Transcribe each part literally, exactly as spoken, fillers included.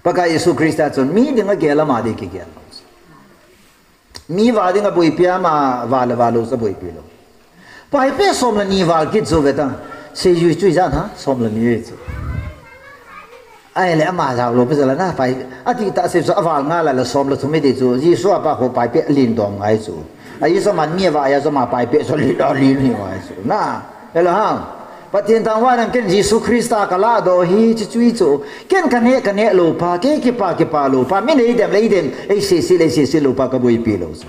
Pakai Jesu Christa chun mi dinga gel ama ding kigel. Mi va dinga boipi ama va le va lou sa boipi lou. Paipeh som le ni val kit chu veta. Seijui chu ijat ham, som le ni chu. Ahile ama jao lou pi jala na pai. Ati ta se chu aval nga la le som le thum i ti chu. Jesu apa kho paipeh len dom ngai chu. A Jesu man mi va a Jesu ma paipeh chu len dom len ni ngai chu. Na. Hello ha. Pathen thangvah in ken Jesu Christa ka ladoh hi chu chu chu. Ken ka neh ka neh lou pa, kei kipa kipa lou pa, mi nei dem lei dem, ei sese lei sese lou pa ka boipi lou chu.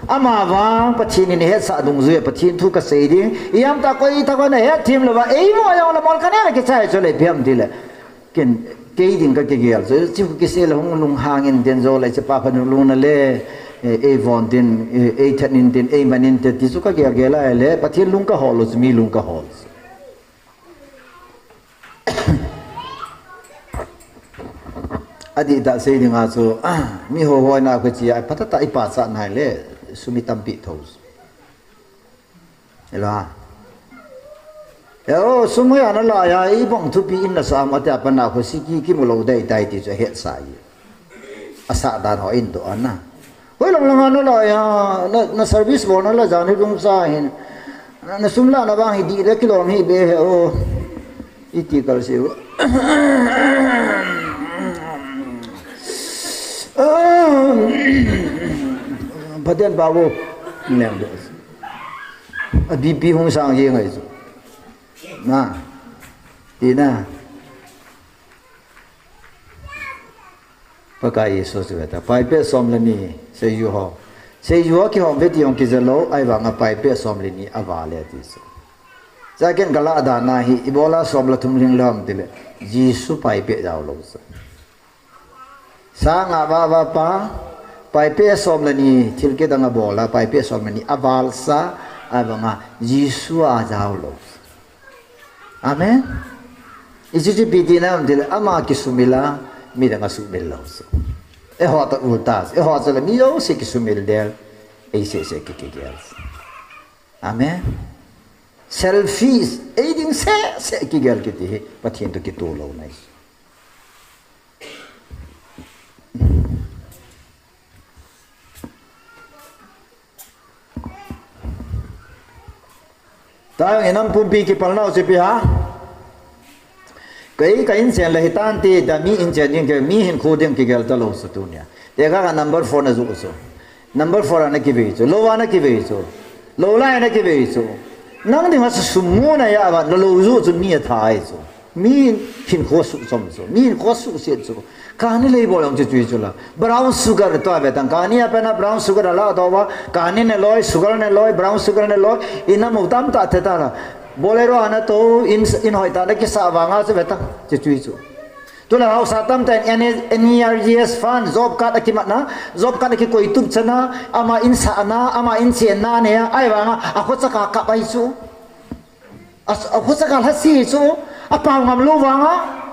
Ama vang Pathen in hetsah dungjuia Pathen thu ka sei ding. Ijemtia koi tah koi na hethem louva, ei mo jong le mol ka neh na kichai chu le ipi ham tile. Ken, kei ding ka kigel chu, chu kisei le hung lunghang in den jo le, chu pa pha nu lung na le, eh, ei von tin, eh, ei that in tin, ei man in tin, ti chu ka gel gel a le, Pathen lung ka hol lou chu, mi lung ka hol chu. Adih tah sei dinga chu, ah, mi ho hoi na khu chi a, phatah tah i pachat nai le, sum i tampi tho chu. Hello. Hello, sum hoi ana la ya, i bong thupi in na sam, ati a pa na khu si ki, kimu lou dei tai ti chu hetsa i. Asa dan ho in to ana. Hoi lang lang ana la ya, na, na service bol na la jan hi lungsa hin. Na, na sum la na vang hi di le kilom hi be he o. Iti kal si u. Pathen pao. Neng do. A B P hung sang jeng ahi chu. Na. Ti na. Pakai Jesu chu veta. Paipeh som le ni. Seijui ho. Seijui ho kihom ve ti jong kija lou. Ahivanga paipeh som le ni aval e ti chu. Cha ken ka ladoh na hi. Ibola som le thum ling lom tile. Jesu paipeh jao lou chu. Sanga va va pa, paipeh som le ni, thil kidang abol a, paipeh som le ni aval sa, ahivanga Jesu a jao lou. Amen. Ichu chu ipi tina ham tile, ama kisumil a, midang asumil lou chu. Eiho toh ulta, eiho chu le mi jouse kisumil del, ei sese ki, kigel. Amen. Selfish, ei ding sese kigel kiti hi, Pathen toh kitoh lou nai. Tang inam pumpi kipalnau chu ipi ham. Kei ka inchen le hitante, da mi inchen ding kei, mi hinkho ding kigel talou chu tunia. Tekah ka number four na ju chu. Number four a na kivei chu. Lou a na kivei chu. Lou lai a na kivei chu. Nang dinga chu sum mu na ja va, na lou ju chu mi atha ahi chu. Mi hinkho suhchom chu, mi hinkho suhset chu. Kani lei bol jong chu chu chu la. Brown sugar toh ve tang. Kani a pen a brown sugar a ladoh uva. Kani ne loi, sugar ne loi, brown sugar ne loi. Ina mu tamtah te ta la. Bolero ana toh, in, in hoitah na kisa vanga chu ve tang. Chu chu chu. Tule haosa tamtah in N E R G S fund, job card akimat na, job card akikoi tup chana, ama in sahna, ama in chenna ne, ahivanga, akhochaka kap ahi chu. A, akhochaka lhasi chu, apao ngam lou vanga.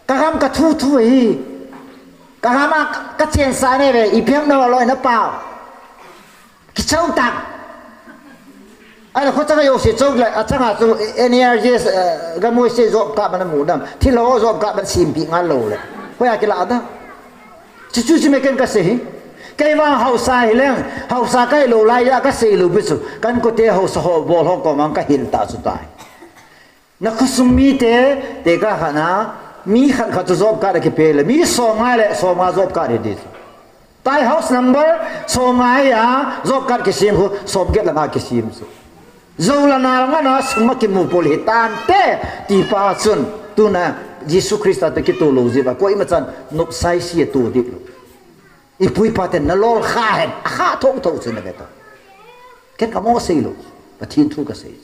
Ka gam ka thu thu hi. Ka gam a ka, ka chensah ne ve, ipi ham na loi na pao. Kichou tah. Ahile khochaka jouse chou le, achanga chu N E R G S, eh, gamoi se job card bana mu dam. Thil ho job card ban simpi ngal lou le. Hoiya kila dam. Chu chu chu me ken ka sei hi. Kei vang haosa hi leng, haosa kahi lou lai a ka sei lou pi chu. Kan kote haosa ho bol ho komang ka hil ta chu tai. Na khosung mite, tekah khat na, mi khat khat chu job card akipe le, mi som nga le, som nga job card hi di chu. Tai house number, som nga hi a, job card kisem khu, som get le nga kisem chu. Jou le nal nga na, sum akimu pol hi tante, ti pa chun, tuna, Jesu Christa toh kitoh lou jiu va, koima chan, nopsai si a toh di lou. I pu i pa ten na lol kha hen, akha thou thou chu na ve ta. Ken ka mo sei lou, Pathen thu ka sei.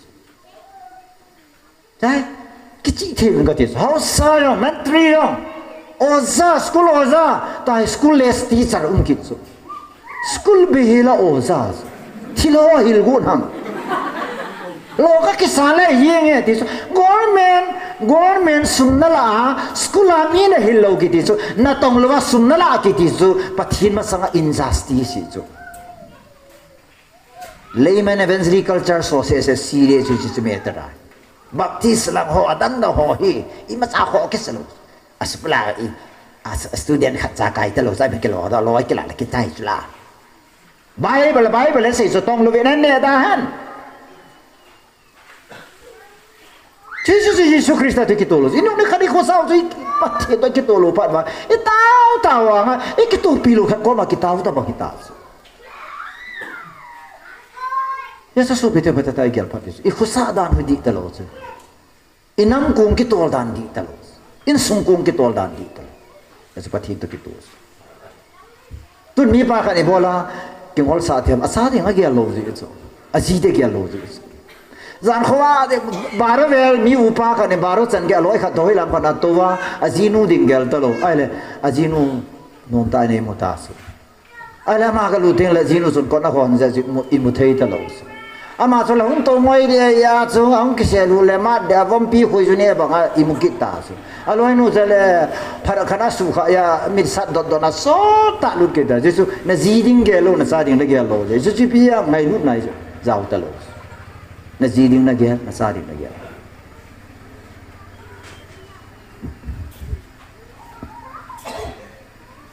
Chai, kichih thei uvin kati. Haosa jong, mantri jong, oja, school oja, tai school les teacher um kit chu. School bihil a oja chu. Thil ho hil got ham. Lo ka kisa le hi nge ti chu. Government, government sum na la, school a mi na hil lou kiti chu. Na tong louva sum na la kiti chu. Pathen masanga injustice chu. Layman Evangelical Church ho sese serious chu chu matter a. Baptist lang ho, adang dang ho hi, imacha ho kisa lou. Asupla i, a student khat cha kai ta lo, cha be kilo da lo, kila la kitai chula. Bible, Bible sei so tong lo ve nan ne da han. Jesus, Jesus Christ tu kitolo. Inu ne khadi ko sao tu Pathen tu kitolo pat ba. I tao tao anga, i kitopi lo khat ko ma kitao ta ba kitao. Yesu su pite pate ta i gel pat. I khusa dan hu di ta lo chu. I nam kong kitol dan di ta lo. In sung kong kitol dan di ta lo. Yesu Pathen tu kitol. Tun mi pa khat i bola, kingol sa thiam, a sa ding a gel lo ji chu. A ji te gel lo ji chu. Zan kho a de baro vel mi upa khat i baro chan gel lo, khat doi lam khat a to va, a ji nu ding gel ta lo. Ai le, a ji nu nom ta nei mo ta su. Ai le ama ka lu ting le ji nu sun kot na hon ja ji mu, i mu thei ta lo su. Ama chu la hung to ngoi de ya chu, hung kise lu le mat de a vom pi khui ju ne bang a i mu kit ta su. A loi nu cha le, phara khana su kha ya, mit sat dot dot na so ta lut ke ta. Jesu, na ji ding gel lo, na cha ding le gel lo. Jesu chi pi ya ngai lut nai jao ta lo. Na ji ding na gel, na cha ding na gel.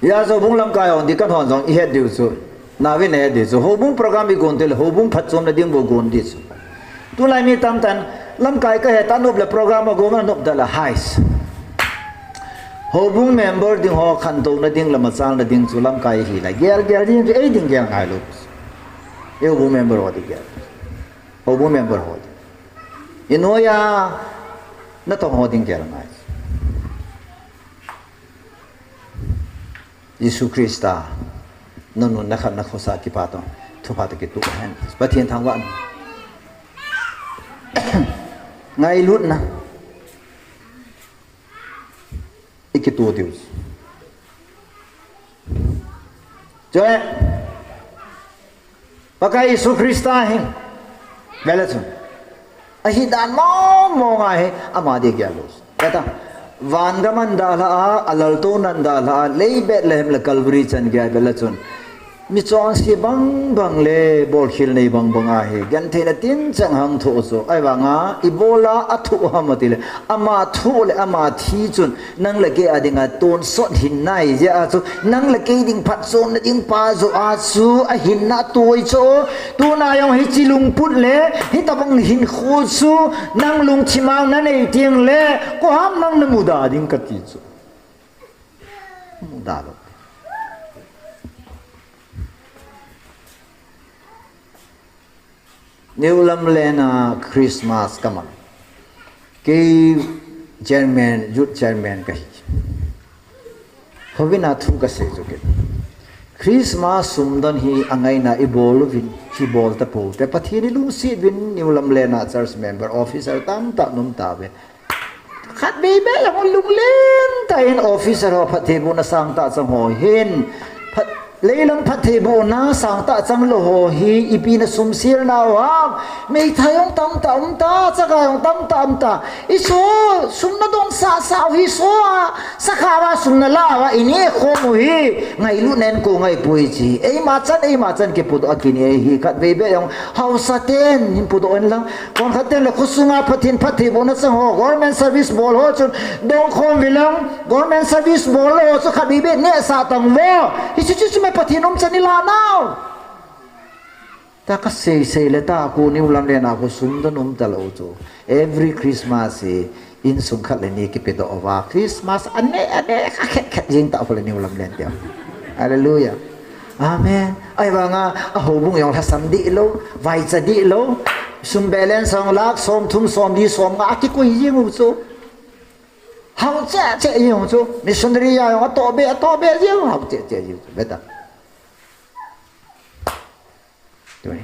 Ya, houbung lamkai hon di kan hon jong i het diu chu. Na vin het diu chu. Houbung program i gon te le, houbung phatchomna ding bou gon di chu. Tulai mi tamtah in, lamkai ka he ta nop le program a gom a nop da la hais. Houbung member ding ho khantouna ding le machalna ding chu lamkai hi la gel gel ding chu ei ding gel ngai lo. Ei houbung member ho ding gel. Houbung member ho ding. I noiya natong ho ding gel ngai. Jesu Christa, na nun na khat na khosa kipa to, thupha to kitu hen. Pathen thangvah. Ngailutna. I kitu diu. Chule. Pakai Jesu Christa hi. Vele chun. Ahi dan mong mong a hi, ama dia gel lo. Kata, van gam an dalha a, a laltouna an dalha a, lei Bethlehem le Calvary chan gel vele chun. Mi chonse bang bang le, bolkhel nei bang bang a hi, gentheina tin chang hang thoh chu. Ahivanga, i bola a thoh ham ati le, ama thoh le, ama thi chun, nang le kei a dinga tonsot hinna ahi jeh a chu, nang le kei ding phatchomna ding pa joh a chu, a hinna toi chu, tuna jong hiche lungput le, hitabang hinkho chu, nang lungthim a na nei teng le, koi ham nang na muda ding kati chu. Muda lou. New Lamlen a Christmas ka man. Kei chairman, youth chairman ka hi. Houin a thu ka sei chu kei. Christmas sum don hi a ngaina i bol uvin, i bol tapou te. Pathen i lungset uvin New Lamlen a church member, officer tamtah um tauve. Khat vei vei jong lunglen tah in officer ho phattheibohna sangtah chang ho hin. Phat, leilam phattheibohna sangtah chang lou ho hi ipi na sumsel nau ham. Meithai jong tamtah um ta, chaga jong tamtah um ta. I so, sum na dong sasa u hi so a, sakha va sum na la va, i ne khom u hi. Ngailutna in ko ngai poi chi. Eima chan, eima chan kipudoh a kine hi khat vei vei jong. Haosa ten, hin pudoh in lang. Kon khat ten le khosunga Pathen phattheibohna chang ho, government service bol ho chun dong khom uvin lang, government service bol ho chu khat vei vei nehsah tang vo. Hichu chu chu me Pathen umchan i la nau. Ta ka sei sei le ta ko New Lamlen a ko sum don um talou chu. Every Christmas hi insung khat le ni kipedoh uva. Christmas a neh, a neh, ka khet khet jing ta ko le New Lamlen dia. Hallelujah. Amen. Ahivanga, a houbung jong lhasam dih lou, vaicha dih lou, sum balance jong lakh som thum, som li, som nga, a kikoi jing u chu. Hao cheh cheh jing u chu. Missionary a jong a tobe, a tobe jing u, hao cheh cheh jing u chu. Beta. Tu hi.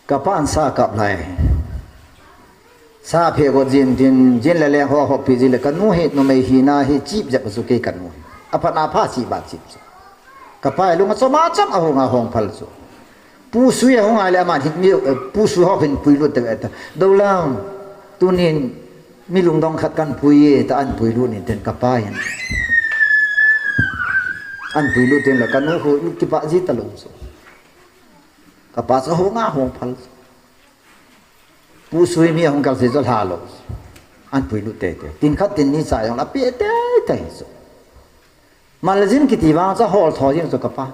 Ka pan sa kap lai. Sa phe go jin tin, jin le leng ho ho pi jin le ka nu hi numei hina hi chip jep chu kei ka nu hi. A phat na pha chi ba chip chu. Ka pa lung a chom a chom a hong a hong phal chu. Pu Sui a hong a le aman hi mi, eh, Pu Sui ho hin puilut te ta. Dolang, tunin mi lungdong khat kan pui e ta an puilut ni ten ka pa hin. An puilut ten le ka nu hu kipa ji ta lung chu. Kapa chu hung a hung phal. Pu Sui mi ahung kal sei chu lha lou. An puilut teitei. Tin khat tin ni cha jong la pe teitei chu. Maljin kiti vang chu hol tho jing chu kapa.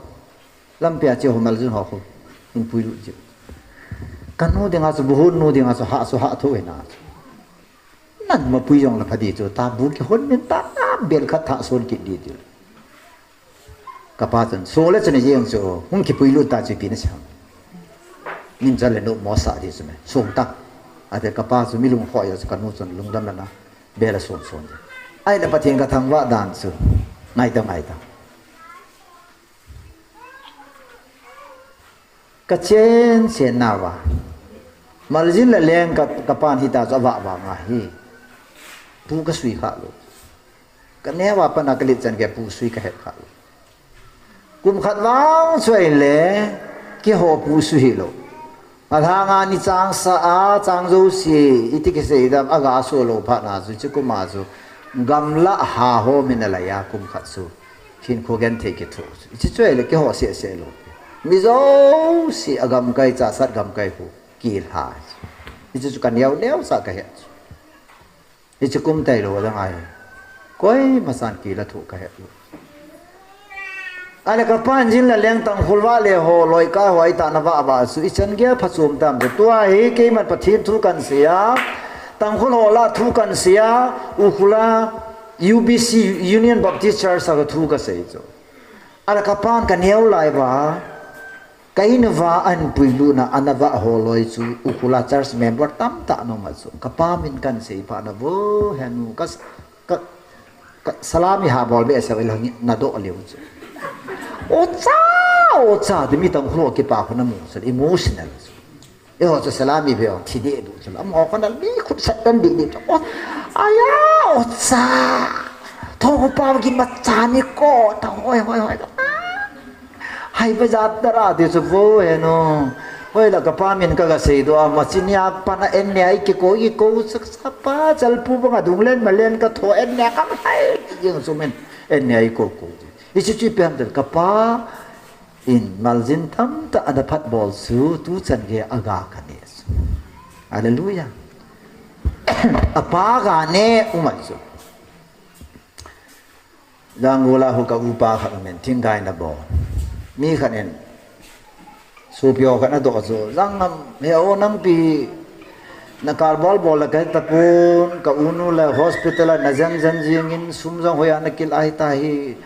Lampi a che ho maljin ho khu. In puilut jing. Kanu dinga chu buhun nu dinga chu ha chu ha tho ina chu. Nan ma pui jong la pha di chu ta bu kihon min ta bel khat tha son kit di di. Kapa chun, so le chun jeng chu, hung kipuilut ta chu ipi nasei ham. Nin chale no mo sa di chu me, sung ta. Ate kapa chu mi lung khoi chu kanu chun lungdam lana, bel a son son di. Ahile Pathen kathangvah dan chu, ngai ta, ngai ta. Kachen chen nauva. Maljin le leng ka, kapan hita chu avah vang ahi. Pu kasui kha lou. Kaneo a pat a kalet chan gei Pu Sui kahet kha lou. Kum khat vang chu ahile, keiho Pu Sui hilou. Alhanga ni chang sa a, chang jouse, iti kisei dam, aga so lou phat na chu, chukum a chu, gamla ha ho min alai a, kum khat chu, hinkho genthei kithoh chu. Hichu chu ahile, keiho seh seh lou. Mi jouse, agamkai, chasat gamkai khu, kilha. Hichu chu kaneo neo sa kahet chu. Hichu kum tailou dang ahi. Koima san kila thu kahet lou. Ahile kapan jin le leng Tangkhul vah le ho, loi ka ho, ahi ta na vah vah chu, ichan gei a phachom tam chu. Tua hi keiman Pathen thu kahin sei a, Tangkhul ho lah thu kahin sei a, Ukhrul a U B C, Union Baptist Church a ka thu kasei chu. Ahile kapan kaneo lai uva, ka in uva ahin puilut na, ana vah ho loi chu, Ukhrul a church member tamtah ana um a chu. Kapa min kahin sei phat na vo, henu, ka, ka, ka, salami ha bol behseh uva, ila nge, nadoh leu chu. Ocha, ocha, ti mi Tangkhul ho kipa khu namu chu, emotional chu. Eiho chu salami ve ong thi deh duh chu. Amaho kona mi khut sat tan dih dih chu. O, aya, ocha. Tho ko pa ki ma cha ni ko, ta hoi, hoi, hoi. Hai ba jat da ra ti chu vo he no. Hoi la kapa min ka ga sei doh a, ma chi nia pa na en ne ai ki ko, ki ko sak sa pa, chal pu ba nga dung len ma len ka tho en ne ka hai. Jing su men en ne ai ko ko. Hichu chu ipi ham tile kapa in maljin tamtah ana phatbol chu tuchan gei a ga kaneh chu. Hallelujah. Apa ga neh um ahi chu. Jangol a khu ka upa khat um in thinggai ana bol. Mi khat in sopi ho khat ana doh chu. Jangngam he o, nangpi na kal bol bol le kahe tapon, ka unu le hospital a na jen jen jing in sum jong hoi a na kila ahi ta hi.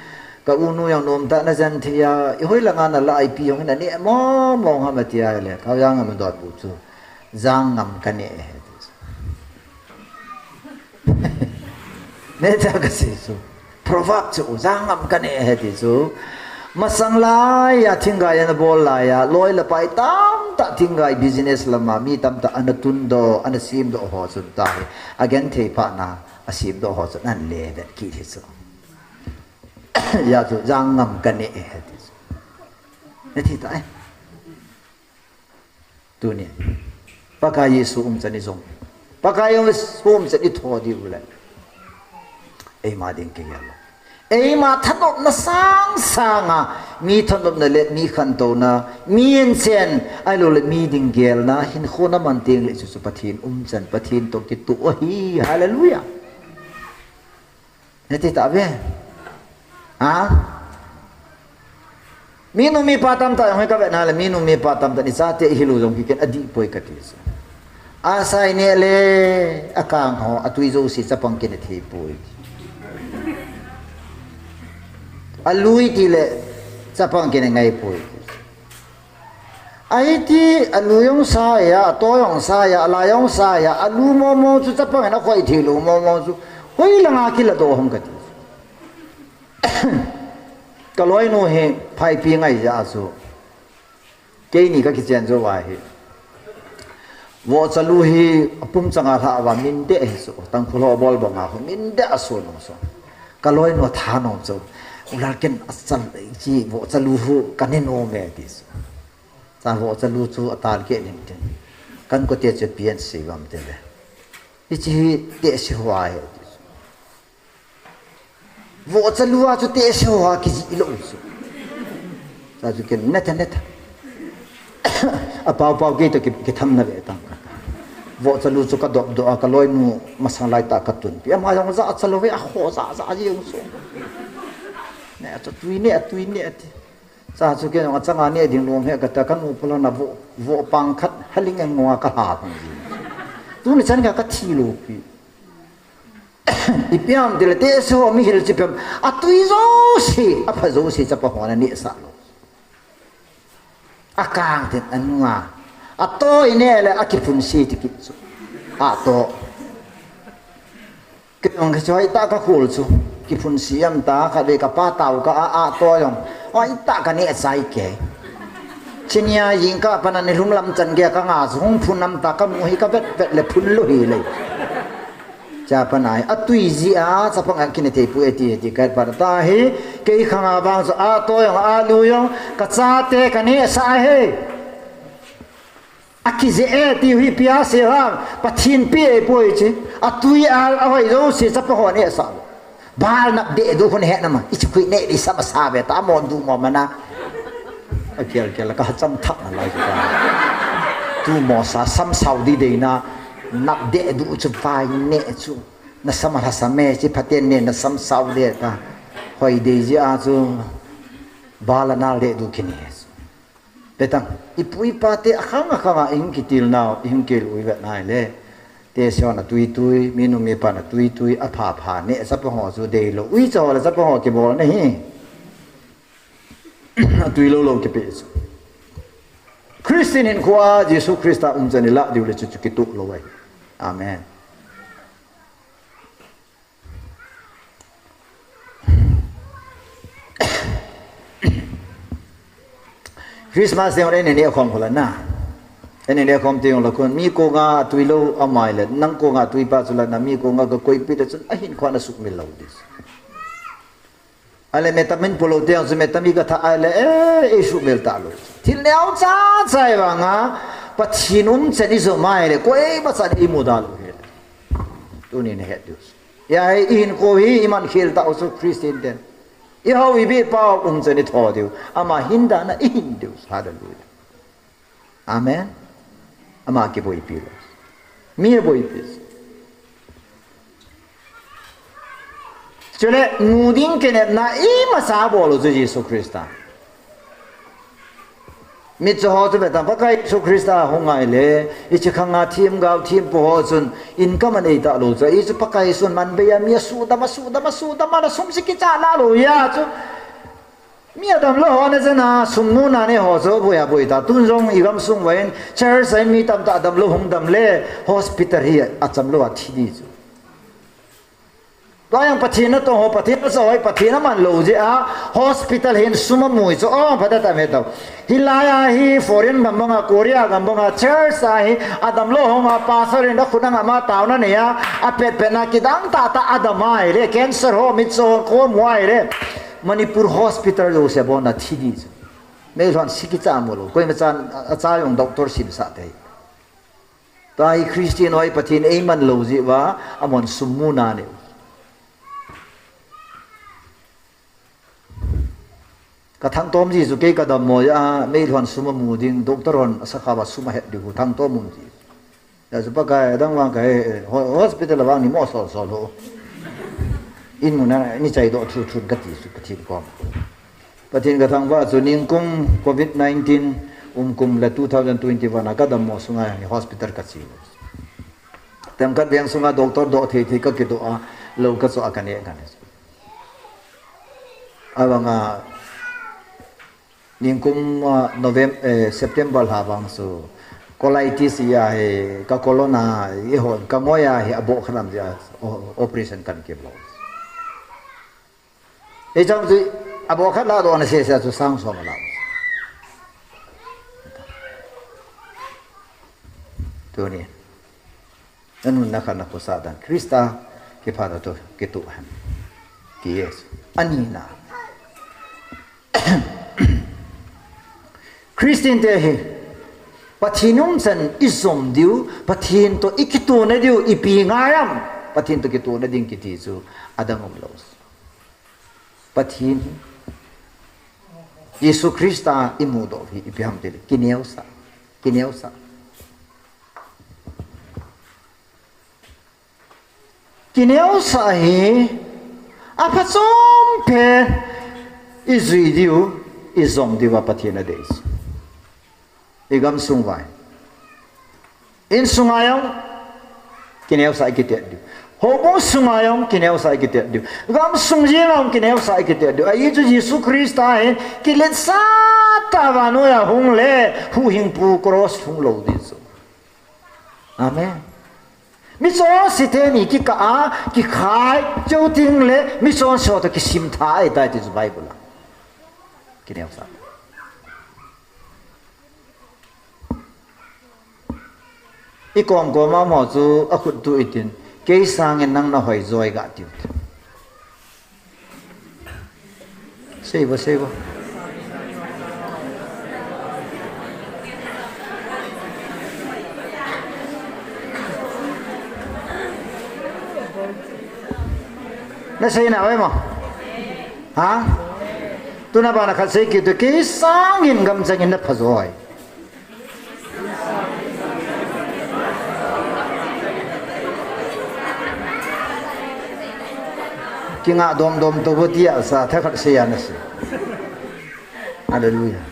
Ka unu jong nom tah a na jen thei a, i hoi langa na la ipi jong in aneh mong mong ham ati a le, ka Jangngam in dot bu chu, Jangngam ka neh e ti chu. Neh tah ka sei chu. Proverb chu, Jangngam ka neh e ti chu. Masang lai a thinggai ana bol lai a, loi le pai tamtah thinggai business lama mi tamtah ana tun doh, ana sem doh ho chun ta hi. A genthei phat na, a sem doh ho chun ana le vet kit hi chu. Hijeh chun Jangngam ka neh e ti chu. Na thi ta e. Tuni. Pakai Jesu umchan i jong. Pakai Jesu umchan i tho diu le. Eima ding kigel lou. Eima thanopna sang sanga, mi thanopna le mi khantouna, mi inchen, ahilou le mi ding gelna, hinkho na man teng le chu chu Pathen umchan, Pathen toh kitoh ahi. Hallelujah. Nati ta ve. Ha? Minu mipa tamtah jong hi ka vetna le, minu mipa tamtah in ichate ihil u jong hi ken adih poi kati chu. Asai neh le, akang ho, atui jouse chapang kineh thei poi. Alui tile, chapang kineh ngai poi. Ahiti, alu jong sa a, ato jong sa a, ala jong sa a, alu momo chu chapang in akhoi thei lou momo chu, hoilanga kiladoh ham kati. Ka loinu hi Phaipi ngai jeh a chu. Keini ka kichen jou ahi. Vohcha lu hi apum changa lhah uva min deh ahi chu. Tangkhul ho bol banga khu min deh a sun u chu. Ka loinu thanom chu. U Lal, ken achal chi vohcha lu hu ka ne nom e ti chu. Cha vohcha lu chu atan keh ning tin. Kan kote chu P N C gam te le. Hichi hi tehse hoa ahi ti chu. Vohcha lu a chu tehse hoa kijih lou chu. Cha chu ken neta neta. A pau pau kei toh ki, kitham na ve tang. Vohcha lu chu ka dop doh a, ka loinu masang lai tah ka tunpi. Ama jong jahcha lou ve, a kho jahcha jeng chu. Ne chu tui ne, tui ne ti. Cha chu kei jong achanga ne ding lom he ka ta, ka nu pula na voh, voh pang khat haling eng nga ka ha thang ji. Tuni chan ka ka thi lou pi. Ipi ham tile, tehse ho mi hilchih pi ham. A tui jouse, a pha jouse chapa hon aneh sah lou. A kang tin a nunga. A to ineh le a kiphunsi ti kit chu. A to. Kei jong kei chu hoitah ka khol chu. Kiphunsi am ta, khat vei ka pa tao ka a, a to jong. Hoitah ka neh chai kei. Chunia jingkah pana nilhum lam chan gei ka nga chu hung phun am ta ka mu hi ka vet vet le phun lou hi le. Chapa nai, a tui jeh a, chapang a kine thei poi ti, ti ka pan ta hi, kei khang a vang chu a to jong, a lu jong, ka chate ka neh sah ahi. A kijeh e ti hi ipi asei ham, Pathen pe ahipoi chu, a tui a, a hoi jouse chapa hon aneh sah lou. Bal nap deh duh hon he na ma, i chu khui ne di sa ma sa ve ta, mo du mo mana. A kel kel ka cham thak na lai ka. Tu mo sa sam sau di de na, nap deh duh chu vai ne chu. Na sam ha sam e, chi phaten ne, na sam sau de ta. Hoi de jeh a chu, bal a nal deh duh kine chu. Betang, i pu i pa te a khang a khang a i hung kitil nau, i hung kil ui vet nai le. Tehse hon a tui tui, mi nu mi pa na tui tui, a pha pha ne, chapa ho chu dei lou. Uicha ho le chapa ho kibol na hi. A tui lou lou kipe chu. Christian hinkhoa Jesu Christa umchan i lah diu le chu chu kituh lou ahi. Amen. Christmas ding le ni khom khola na. Ni khom ti jong la khun mi konga tui lou amai le, nang konga tui pa chu la na, mi konga ka koi pi le chun a hinkhoa na sukmil lou di. Ale metamin polo te ang chu metami ka tha ale, eh, i sukmil ta lou. Thil neo cha cha vanga, Pathen umchan i jom ai le, koima chan i mu da lou hi. Tuni na het diu. Hia hi i hinkho hi i man khel tau chu Christian ten. I hao i beh pa umchan i tho diu. Ama hin dan a i hin diu. Hallelujah. Amen. Ama kiboipi lou. Mi aboipi. Chule, mu ding kinepna i masa bol u chu Jesu Christa. Mitcho ho chu ve tang, Pakai Jesu Christa hung ngai le, i chi khang a thim gao thim po ho chun, income anei ta lou chu, i chu Pakai sun man bei a mi a sudam, a sudam, a sudam, a sum si kicha la lou ya chu. Mi adam lou ho na jana, sum mu na ne ho chu, boi a boi ta, tun jong i gam sung vain, church a mi tamtah adam lou hung dam le, hospital hi a cham lou a thi di chu. Tua jong Pathen na tong ho, Pathen na sa hoi, Pathen na man lou jeh a, hospital hin sum a mui chu, ong pha ta ta me tau. Hilai a hi foreign gam banga, Korea gam banga, church a hi, adam lou hung a, pastor in a khut a ngam a, taona nei a, a pet pet na kidang tah tah adam a hi le, cancer ho, mitcho ho, ko mu a hi le. Manipur hospital jouse bon a thi di chu. Meilhon si kicha mu lou, koima chan, a cha jong doctor sim sa te. Tua hi Christian ho hi Pathen ei man lou jeh uva, amahon sum mu na ne u. Ka thangtom ji chu kei ka dammo a, meilhon sum a mu ding, doctor hon a sakha uva sum a het diu, thangtom um ji. Hia chu Pakai, adang vang ka he, ho-, hospital a vang ni mo sol sol ho. In mun a, ni chai doh thut thut ka ti chu Pathen kom. Pathen ka thangvah chu ningkum covid nineteen um kum le two thousand twenty-one a ka dammo sunga hi hospital ka che. Tem khat veng sunga doctor doh thei thei ka kidoh a, lou ka choh a ka neh ka neh. Avanga ningkum, ah, November, eh, September lha vang chu colitis a hi ka colon a hi ho ka ngoi a hi a boh khat lam jeh a o-, operation kan kibol. Hichang chu, a boh khat la doh na sese chu sang som a la. Tuni. Na nun na khan na khosa dan. Christa kipana toh kituh hen. Ti Jesu. Ani na. Christian te hi. Pathen umchan i jom diu, Pathen toh i kituh na diu, ipi ngai am. Pathen toh kituh na ding kiti chu. Adang um lou. Pathen, Jesu Christa i mudoh hi ipi ham tile, kineosah. Kineosah. Kineosah hi aphachom pen ijui diu, ijong diu a Pathen adei chu. Igam sung vai. Insunga jong kineosah ikitet diu. Houbung sunga jong kineosah ikitet diu. Gamsung jenga jong kineosah ikitet diu. Ahi chu Jesu Christa hin kiletsah tah a vannoi a hung le huhhingpu cross hung lou ding chu. Amen. Michonse teni kikah a, kikhai, chuteng le michonse toh kisimtha ahitai ti chu Bible a. Kineosah. Ikom koma mo chu akhut tu itin, kei sangin nang nahoi joi ga tiu. Seivo, seivo. Nasei nave mo? Ha? Tuna bana khat sei kit u, kei sangin gamchangin napha joi. Kinga domdom to bo tia sa thakhat sei a nasei. Hallelujah.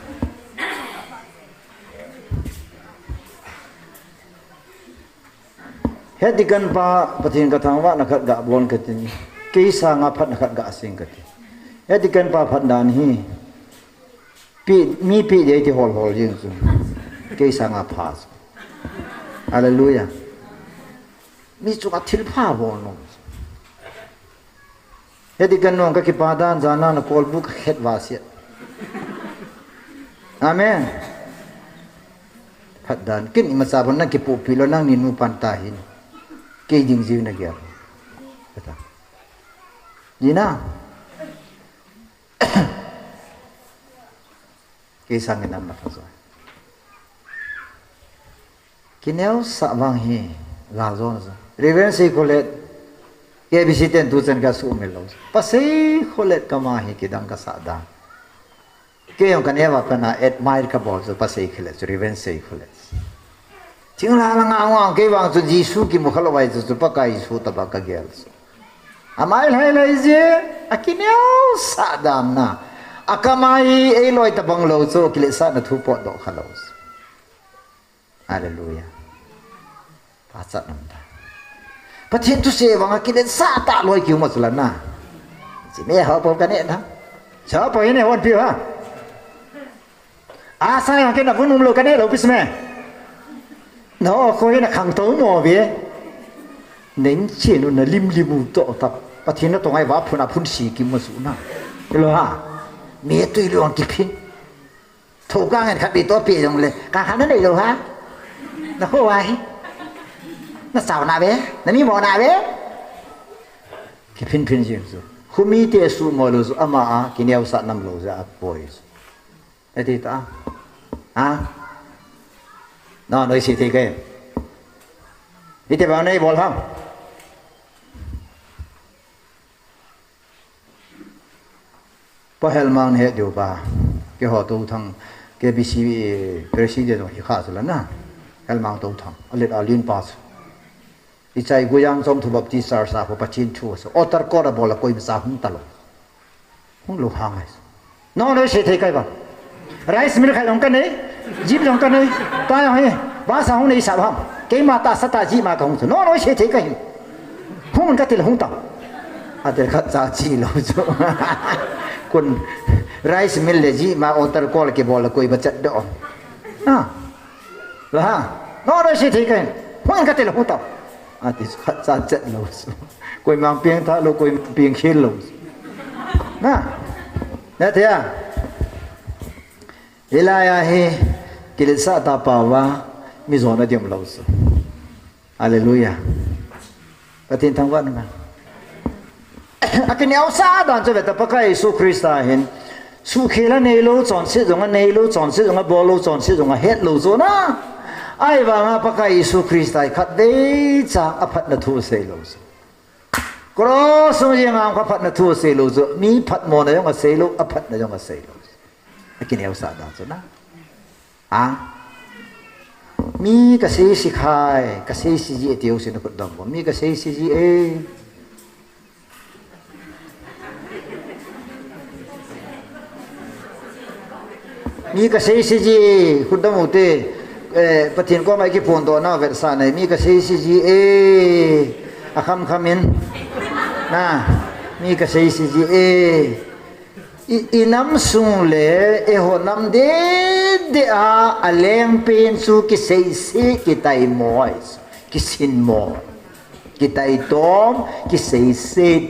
He deacon pa Pathen kathangvahna khat gabol katin. Kei sanga phatna khat gaseng kati. He deacon pa phatdan hi. Pi, mi pi dei ti hol hol jing chu. Kei sanga pha chu. Hallelujah. Mi chunga thilpha bol nom. He deacon nung kakipa dan jana na kolbu kakhet vasiat. Amen. Phatdan, kin imacha bon nang kipupi lou nangni nupan tahin. Kei ding jiu nagel. Kata. Jina. Kei sangin nang napha joi. Kineosah vang hi, gal jona jong. Reverend Seikholet, K B C ten tuchan kasuhmil lou. Pa Seikholet kama hi kidang kasah dan. Kei jong kaneo a pat na admire kabol chu Pa Seikholet chu, Reverend Seikholet. Thinglhang langa hung a kei vang chu Jesu kimu khalou vai chu, chu Pakai Jesu tobang kagel chu. Amai lhai lhai jeh, akineosah dan na. Akam a hi eiloi tobang lou chu, kiletsahna thu potdoh khalou chu. Hallelujah. Pachat nom ta. Pathen thusei vanga kiletsah tah loi kium a chu lana. Chi me ho po kane na. Cha po ine hon pi ha. Asa yang kena vun um lou kane lou pis me. No ko ina khangtou mo ve. Neng chenu na lim lim u to ta. Pathen na tongai va phun a phun si kim ma su na. Lo ha. Me tui lo ang kiphin. Thoka ngen khat bi to pi jong le. Ka khan na nei lo ha. Na kho wa hi. Na sao na ve. Na mi mo na ve. Kiphin phin jing chu. Khumi te su mo lo chu ama a kineosah nam lo ja a poi chu. Eti ta. Ha? Na noise thei kai. Ite ba nei bol ham. Pa Helmang he diu pa. Keiho Touthang K B C president hi kha chu lana. Helmang Touthang. Alet alin pa chu. Ichai Guyang Chomthu Baptist Church a ko Pathen thu chu. Altar call a bol a koima cha hung talou. Hung lou hang ai. No, noise thei kai ba. Rice mill khai jong kanei. Jeep jong kanei. Ta jong hi. Bus a hung nei sa ham. Keima tahsa tah jeep ma kahung chu. No, noise thei kai. Hung kati le hung ta. Atel khat cha chi lou chu. Kon rice mill le jeep ma altar call kibol le koima chat doh. Ha. La ha. No, noise thei kai. Hung kati le hung ta. Ati khat cha chat lou chu. Koima piang tha lou, koima piang khel lou. Na. Na thei a. Hilai a hi kiletsah tah pa va mi jona diam lou chu. Hallelujah. Pathen thangvah na. Akineosah dan chu ve ta Pakai Jesu Christa hin. Suhkhel a neilou, chonset jong a neilou, chonset jong a bollou, chonset jong a hetlou chu na. Ahivanga Pakai Jesu Christa hi khatvei cha aphatna thu asei lou chu. Cross sung jenga aphatna thu asei lou chu. Mi phatmona jong asei lou, aphatna jong asei lou. Akineosah dan chu na. Ha? Mi kasei se khai, kasei se ji e tiu sin khut dom ko. Mi kasei se ji e. Mi kasei se ji, khut dom u te, eh, Pathen koma kiphondoh na vetsah nai, mi kasei se ji e, akham kham in, na, mi kasei se ji e, i, i nam sung le, eiho nam dede a, aleng pen chu kisei se, kitai mo, kisin mo, kitai tom, kisei se.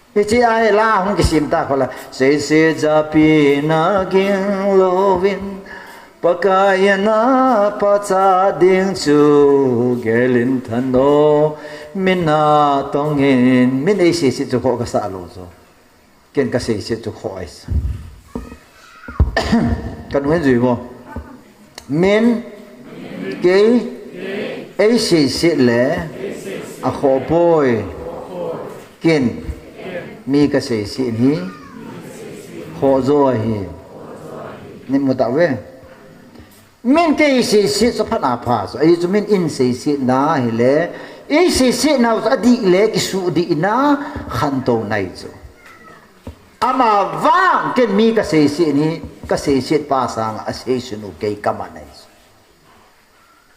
Hiche a hi la hung kisim ta kho la. Seiset japi na ging louvin, Pakai in a pachat ding chu gel in tha o, min a tong in, min ei seiset chu khoh kasah lou chu. Ken kaseiset chu khoh ahi. Kanu hin jui vo. Min, kei, ei seiset le, akhoh poi. Ken, mi kaseiset hi, khoh jo ahi. Nei mu tauve. Min kei seiset chu phat a pha chu. Ahi chu min in seiset na hile, ei seiset nau chu adih le, kisuhdih na, khantou nai chu. Ama vang ken mi kaseiset hi, kaseiset pa sanga aseiset nu kei kaman ahi.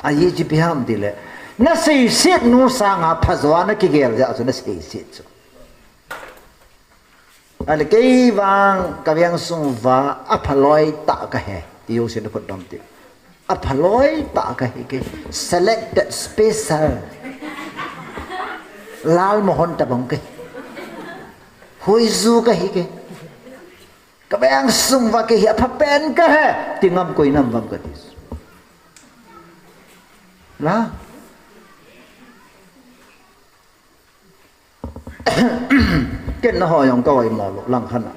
Ahi chu ipi ham tile, na seiset nu sanga phajo a na kigel jeh a chu na seiset chu. Ahile kei vang kaveng sung uva aphaloi tah kahi, ti jousen khut dom ti. Aphaloi tah kahi kei. Selected special. Lalmohan tabang kei. Hoiju kahi kei. Kaveng sung uva kei hi aphapen kahi. Ti ngam koi nam vam kati. La. Ken nangho jong ka oimo lou lang khat a.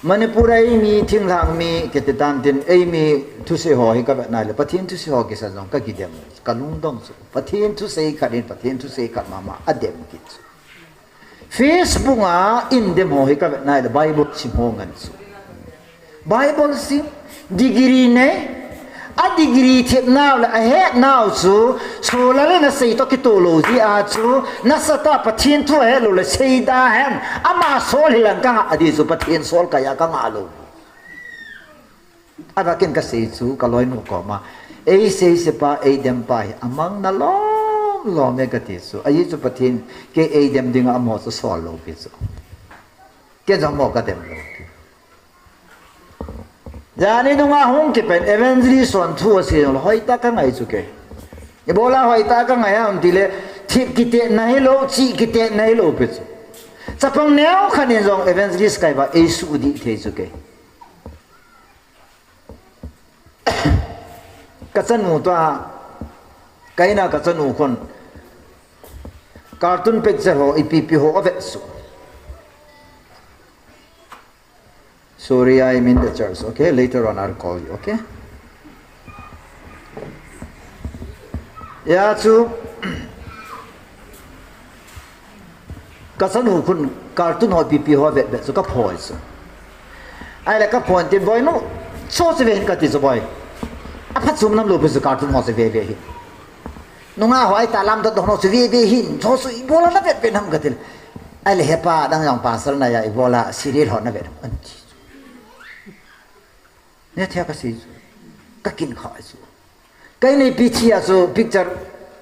Manipur a eimi thinglhang mi kiti tan tin, eimi thusei ho hi kavet nai le, Pathen thusei ho kisa jong kakidem, kalungdong chu. Pathen thusei khat in Pathen thusei khat mama adem kit chu. Facebook a in dem ho hi kavet nai le, Bible sim ho ngen chu. Bible sim, degree nei, a degree thep nau le ahet nau chu, sola le nasei toh kitoh lou jeh a chu, nasatah Pathen thu ahet lou le seida hen, ama sol hilang kangah a di chu Pathen sol kaiya kangah lou. Ahivang ken kasei chu kaloinu koma, ei seise pa, ei dem pa hi amang na lom lom e kati chu, ahi chu Pathen kei ei dem dinga amaho chu sol lou pi chu. Ken jong amaho kadem lou pi. Jani nunga hung kipen evangelist hon thu asei jong le hoitah kangai chu kei. Ibola hoitah kangai ham tile, thip kitetna hilou, chih kitetna hilou pi chu. Chapang neo khat in jong evangelist kai uva eisuhdih thei chu kei. Kachanu toh, kaina kachanu khun cartoon picture ho, ipi ipi ho avet chu. Sorry, I'm in the church. Okay, later on I'll call you. Okay. Hijeh chun kachanu khun cartoon ho ipi ipi ho vet vet chu kaphoi chu. Ahile kaphon tin, boinu, chuchu ve hih in kati chu boi. Aphatchom nam lou pi chu cartoon ho chu ve ve hih in. Nungah ho aitah lamdot dot ho chu ve ve hih in, chuchu ibola navet vet ham kati le. Ahile hepa, nang jong pastor nahi a ibola serial ho navet ham ati chu. Nethei a kasei chu. Kakinkha chu. Kaina ipi thia chu picture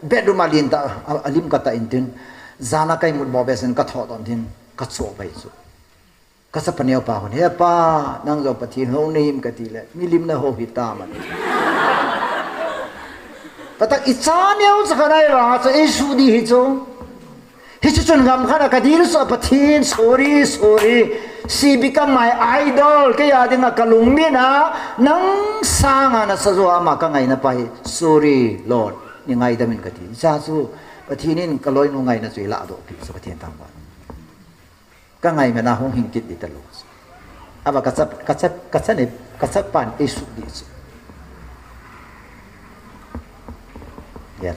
bedroom a lentah, a, alim katah in tin. Jan a kaimut mo behseh in kathoh doh in tin. Kachoh pai chu. Kachapa neopa khun, hepa, nang jong Pathen hou nahim kati le. Milim naho hita man. Patah icha neo cha khat ahi vang a chu eisuhdih hi chu. Hichu chun gam khat a kadil chu Pathen, sorry, sorry. She become my idol. Kei a dinga kalungmin a, nang sanga nasa jo ama kangaina pa hi. Sorry, Lord. Nei ngaidam in kati. Hijeh chun Pathen in kaloinu ngaina chu eiladoh pi chu Pathen thangvah. Kangai mena hung hing kit ding talou. Ahivang kacha, kacha, kacha nei, kachapan eisuhdih chu. Hijeh a.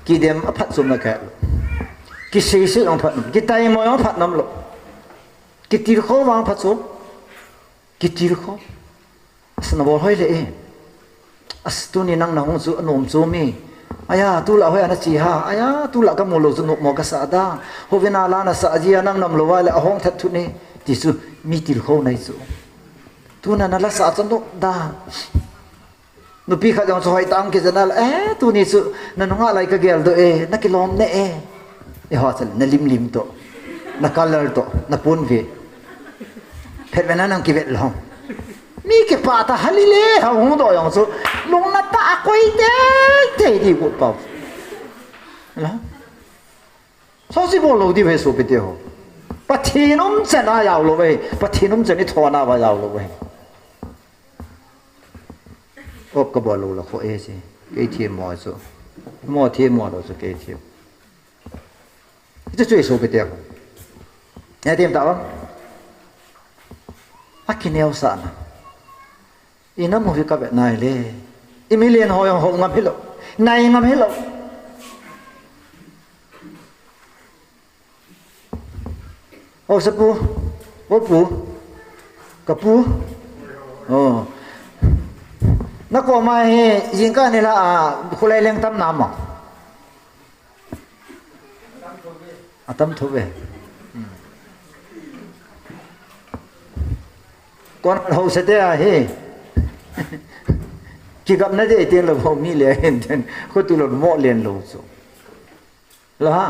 Kidem aphatchomna kei. Kisei sei jong phat nom, kitaimo jong phat nom lou. Kitilkhou vang phat chu. Kitilkhou. Asa nabol hoi le e. Asa tuni nang nahung chu anom chu mi. Aya, tulai hoi ana chi ha. Aya, tulai kamu lou chu nopmo kasah da. Houin a la nasah jia nang nam lou va le ahong that thut ni. Ti chu mi tilkhou nei chu. Tuna nala sah chu nop da. Nupi khat jong chu hoitah a kijana le, eh, tuni chu nanunga lai kagel doh e, nakilom ne e. Eiho chun nalim lim toh, na color toh, napon ve. Phet ve na nang kivet lou. Mi kipah tah a hali le, ha hung doh jong chu, lung natah a koi tei tei di got pau. La. Sao si bol lou di ve sopite ho. Pathen umchan a jao lou ve, Pathen umchan i thona va jao lou ve. Op kabol lou la kho e si. Kei themmo chu. Mo themmo lou chu kei them. Hichu chu i sopite ho. Ngai them tah o. Akineosahna. I nam u hi kavet nai le. I milen ho jong ho ngam hilou. Nai ngam hilou. O, sa pu. O pu. Ka pu. O. Nakoma hi, jingkah nilhah a, kholai leng tam nam a. Atam thou ve. Kon hou se te ahi. Kigapna de te lou ho mi le hin ten. Khotu lou mo len lou chu. Lo ha.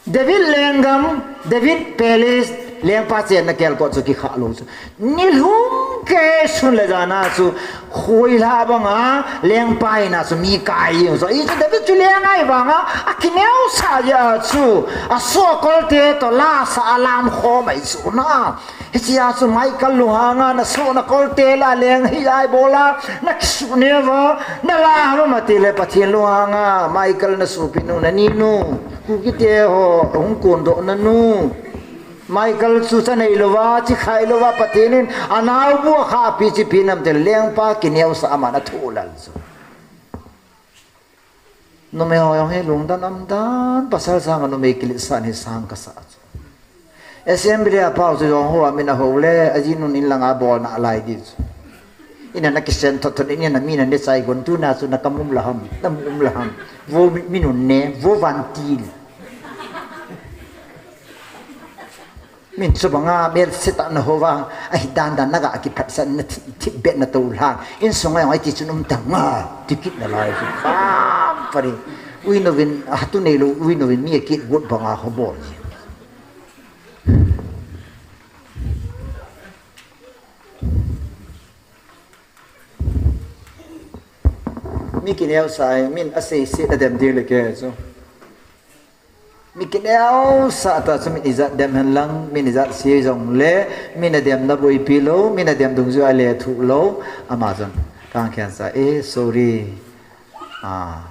David lenggam, David Palace, lengpa chenna kelkot chu kikhah lou chu. Nilhum kei sun le jan a chu, khuilha banga, lengpa in a chu mi kai jing chu. Hichu David chu leng ahi vanga, akineosah jeh chu, asoh kolte toh la sa alam khom ahi chu na. Hichea chu Michael lunghanga nasoh na kolte la leng hi ai bola, nakisuh neva, nala hava mati le Pathen lunghanga, Michael nasopi nu, nani nu, Kukite ho, hung kondoh nanu. Michael chu cha nei louva, chi khai louva, Pathen in, anaobu akhahpi chi pi nam te lengpa kineosah aman athoh lal chu. Numei ho jong hi lungdon umdan, pasal sanga numei kiletsah hi sang kasa chu. Assembly a pau chu jong ho a min ahou le, ajinun in langa bolna alai di chu. Ina nakisen thot thot, ina na mi na ne chai gon tuna chu na kam um la ham, nam um la ham. Vo mi, minun ne, vo vantil. Min chubanga melse tah na houva, ahi dan dan naga kiphatsah na thi, thi bet na tou lhan. Insunga jong ahi ti chun um tanga, ti kit nalai chu. Pam, pari. Uinovin, ahatu neilou, uinovin mi akit got banga hobol. Mi kineosah, min asei se na dem ding le ke chu. Mi kineosah ta chu min ijat dem hen lang, min ijat se jong le, min adem na boipi lou, min adem dungjuia le thu lou, ama chun kang khen sa, eh, sorry. Ah,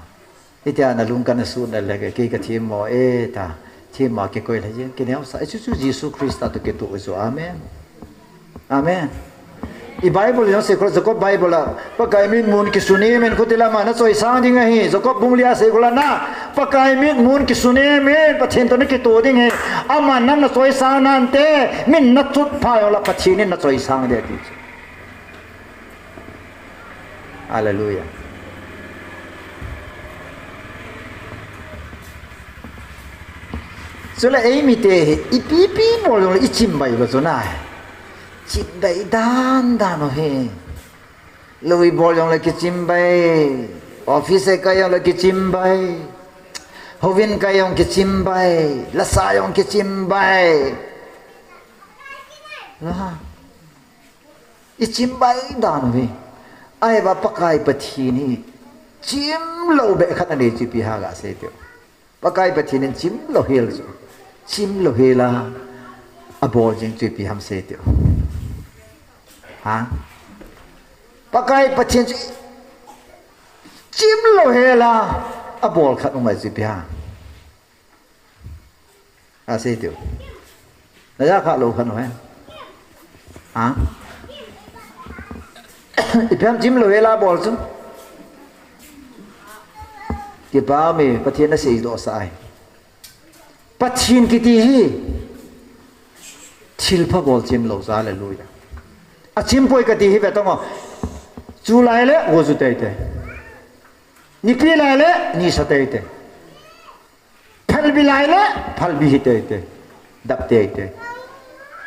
hitia na lung kana sun le le, kei ka themmo e ta, themmo kikoi le jeng, kineosah, eh, chu chu Jesu Christa toh kitoh chu, amen. Amen. I Bible jong sei khol, Jacob Bible a, Pakai mitmun kisun e min khuti lama na choisang ding ahi, Jacob bung lia sei khol a na, Pakai mitmun kisun e min, Pathen toh na kitoh ding ahi, ama nang na choisang nante, min na chut pha jong la Pathen in na choisang ding ati. Hallelujah. Chule eimite hi, ipi ipi bol jongle ichimbai lou chu na. Chimbai dan dan u hi. Lou ibol jongle kichimbai. Office a kai jongle kichimbai. Houin kai jong kichimbai. Lasa jong kichimbai. La. Ichimbai dan u hi. Ahivang Pakai Pathen hi chimlou beh khat anei chu ipi ham gasei teu. Pakai Pathen in chimlou hel chu. Chimlou hel a abol jing chu ipi ham sei teu. Ha? Pakai Pathen chu chimlou hel a abol khat um ahi chu ipi ham. Asei teu. Na ja kha lou khan u he. Ha? Ipi ham chimlou hel a bol chu. Kipa me, Pathen na seidoh sah ahi. Pathen kiti hi thilpha bol chim lou chu, hallelujah. Achim poi kati hi ve tong o. Chu lai le go chu teitei. Nipi lai le nisa teitei. Phalbi lai le phalbi hi teitei. Dap teitei.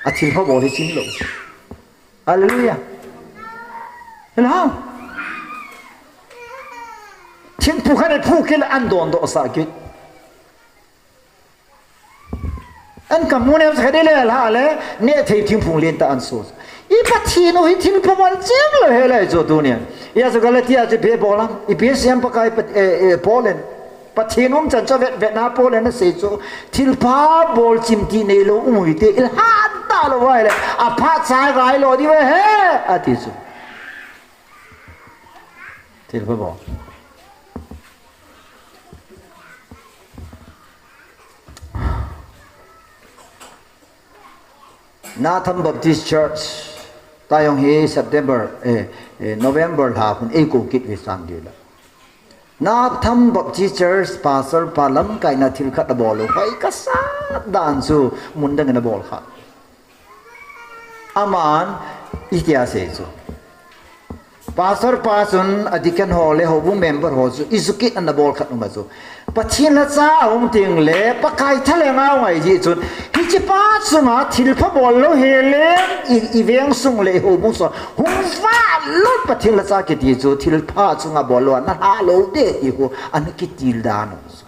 Athilpha bol hi chim lou. Hallelujah. Hello. Thingphu khat e phu kil an don do sa kit. An kamu ne khat le la le ne thei thingphung len ta an so. I Pathen u hi thilpha bol chim lou hel e chu tunia. Ijeh chu Galatia chu ipi bol ham. Ipi siam Pakai Pat-, eh, eh, Paul in. Pathen umchan chu vet, vetna Paul in asei chu. Thilpha bol chim ti neilou um u hite. Ilhan talou vai le. Apha cha gai lou diu ve he. Ati chu. Thilpha bol. Natham Baptist Church, ta jong hi September, eh, eh, November lha khun eikou kit uve sang dila. Natham Baptist Church, Pastor pa lamkaina thil khat abol u, hoi kasat dan chu mun dang in abol kha. Aman, itia asei chu. Pastor pa chun a deacon ho le houbung member ho chu ijui kit ana bol khat um a chu. Pathen lhacha ahung teng le, Pakai thalheng a ngai ji chun. Hiche pa chunga thilpha bol lou hel e, i, iveng sung le houbung sung. Hung vah lou Pathen lhacha kiti chu, thilpha chunga bol lou, ana lha lou de ti hu, ana kitil dan u chu.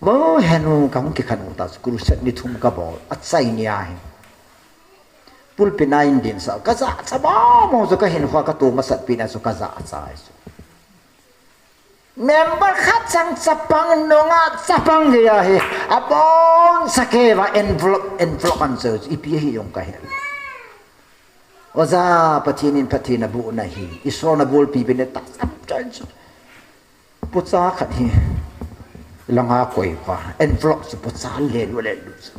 Bo henu kahung kikhen u ta chu, crusade ni thum kabol, achai ni ahi. Pulpit na in din sa, kajah cha bo mo chu kahin hua katu masat pi na chu kajah cha chu. Member khat chang chapang nunga chapang gei ahi. Abon sa kei va envelope, envelope an chu, ipi hi jong kahe. Oja Pathen in phatthei naboh nahi. Isol nabolpi bene ta cham cham chu. Pocha khat hi langa koi pa. Envelope chu pocha le lu le lu chu.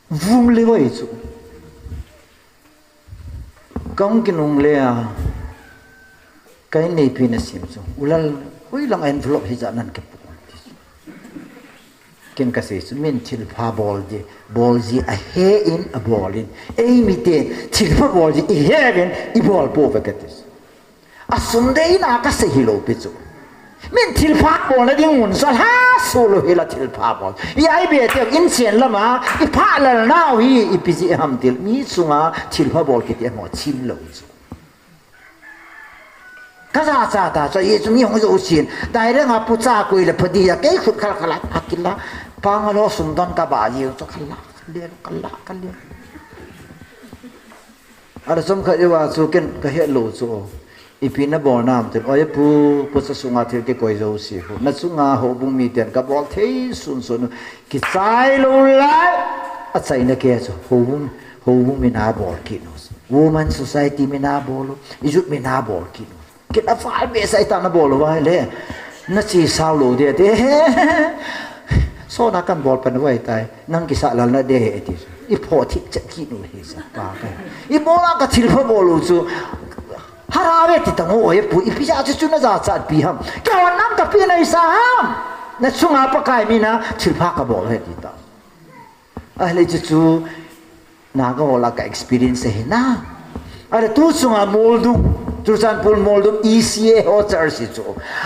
Vum le vai chu. Kang kinung le a. Kai nei pi na sim chu. Ulal, hui lang envelope hi ja nan ke pu. Ken kasei chu min thilpha bol di, bol ji ahe in abol in. Ei mite thilpha bol ji ihe in ibol po ve kati. Asum dei na kasei hilou pi chu. Min thilpha bol na ding mun sa ha su lo hila thilpha bol. I ai be te in chen lama, ipha lal nau hi, ipi ji ham til. Mi chunga thilpha bol kiti mo chim lou chu. Kajah cha ta chu, ye chu mi hung jou sin. Dai le nga pocha koi le phadi ya, kei khut khal khal a kila. Pang lo sum don kaba ye chu kala, kala, kala, kala. Ala som kha ye wa chu ken kahe lou chu. Ipi nabol nam tin. Oi pu, pocha sunga thil kikoi jou si hu. Na chunga houbung miten kabol thei sun sun. Kichai lou lai. Achaina kei chu. Houbung, houbung min abol kit u. Women Society min abol u, youth min abol kit u. Kit a fal be sai ta nabol u vai le. Nachi sao lou de te. So na kan bol pan vai tai. Nang kisa lal na de he ti. Ipho thik chet kit u hi sa pa ka. Ibol a kathilpha bol u chu. Hara ve ti tang o e pu ipi ja chu chu najah cha pi ham. Kei hon nam kapi na isa ham. Na chunga Pakai mina thilpha kabol he ti ta. Ahile chu chu Naga ho lah a ka experience ahi na. Ahile tu chunga Moldung, Churachandpur Moldung E C A ho church hi chu.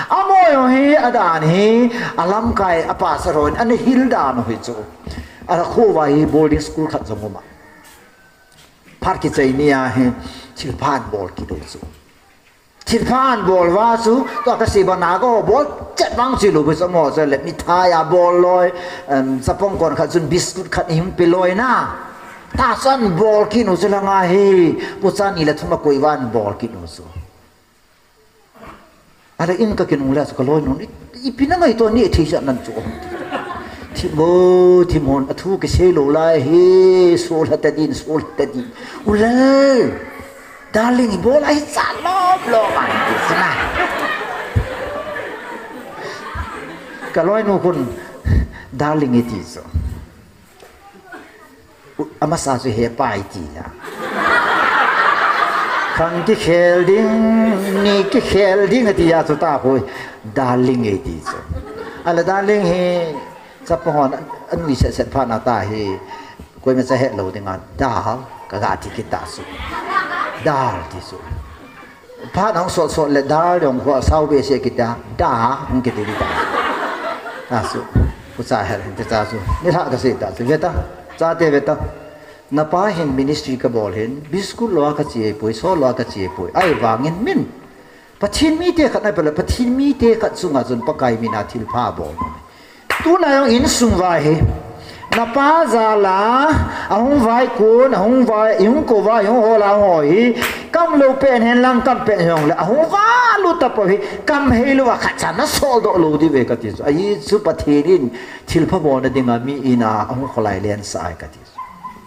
Amaho hi adan hi, alamkai a pastor hon ana hil dan u hi chu. Akhovah hi boarding school khat jong um a. Phat kichai ni a hi, thilpha abol kit u chu. Thilpha abol uva chu, tua kasei bang Naga ho bol chet vang chu lou bang chu mo chu le mithai abol loi, em, chapang kon khat chun biscuit khat hung pe loi na. Tahsan bol kit u chu langa hi, pocha ni le thum akoi uva abol kit u chu. Ahile in kakinung le chu kaloinun, i, ipi nangai to ni thei sa nan chu. Thim o, thim hon, athu kisei lou lai hi, sol ha ta din, sol ha ta din. Ulal. Darling, ibol a hi cha lom lom a hi ti chu na. Kaloinu khun, darling iti chu. U-, amasa chu hepa iti a. Khang kikhel ding, ni kikhel ding ati a chu ta hoi. Darling iti chu. Ahile darling hi, Chapa hon an, an ui set set phat na ta hi, koima cha het lou dinga, dal, ka ga ti kit ta su. Dal ti su. Phat hung sot sot le dal jong ho sau be se kit ta, da, hung kiti ta. Ta su. Ku cha het hin te cha su. Ni lha ka se ta su. Ve ta. Chate ve ta. Na pa hin ministry ka bol hin, biscuit lou a ka chi poi, so lou a ka chi poi. Ahivangin min. Pathen mite khat na pela, Pathen mite khat chunga chun Pakai mina thilpha bol. Tuna jong insung vai hi. Na pa jal a, ahung vai kun, ahung vai, ihung kou va, ihung hol a, ahung hoi hi. Kam lou pen hen lang kam pen jong le, ahung va lu ta po hi. Kam hei lou a khat cha na sol doh lou di ve ka ti chu. Ahi chu Pathen in thilpha bolna dinga mi in a, ahung kholai len sa ai ka ti.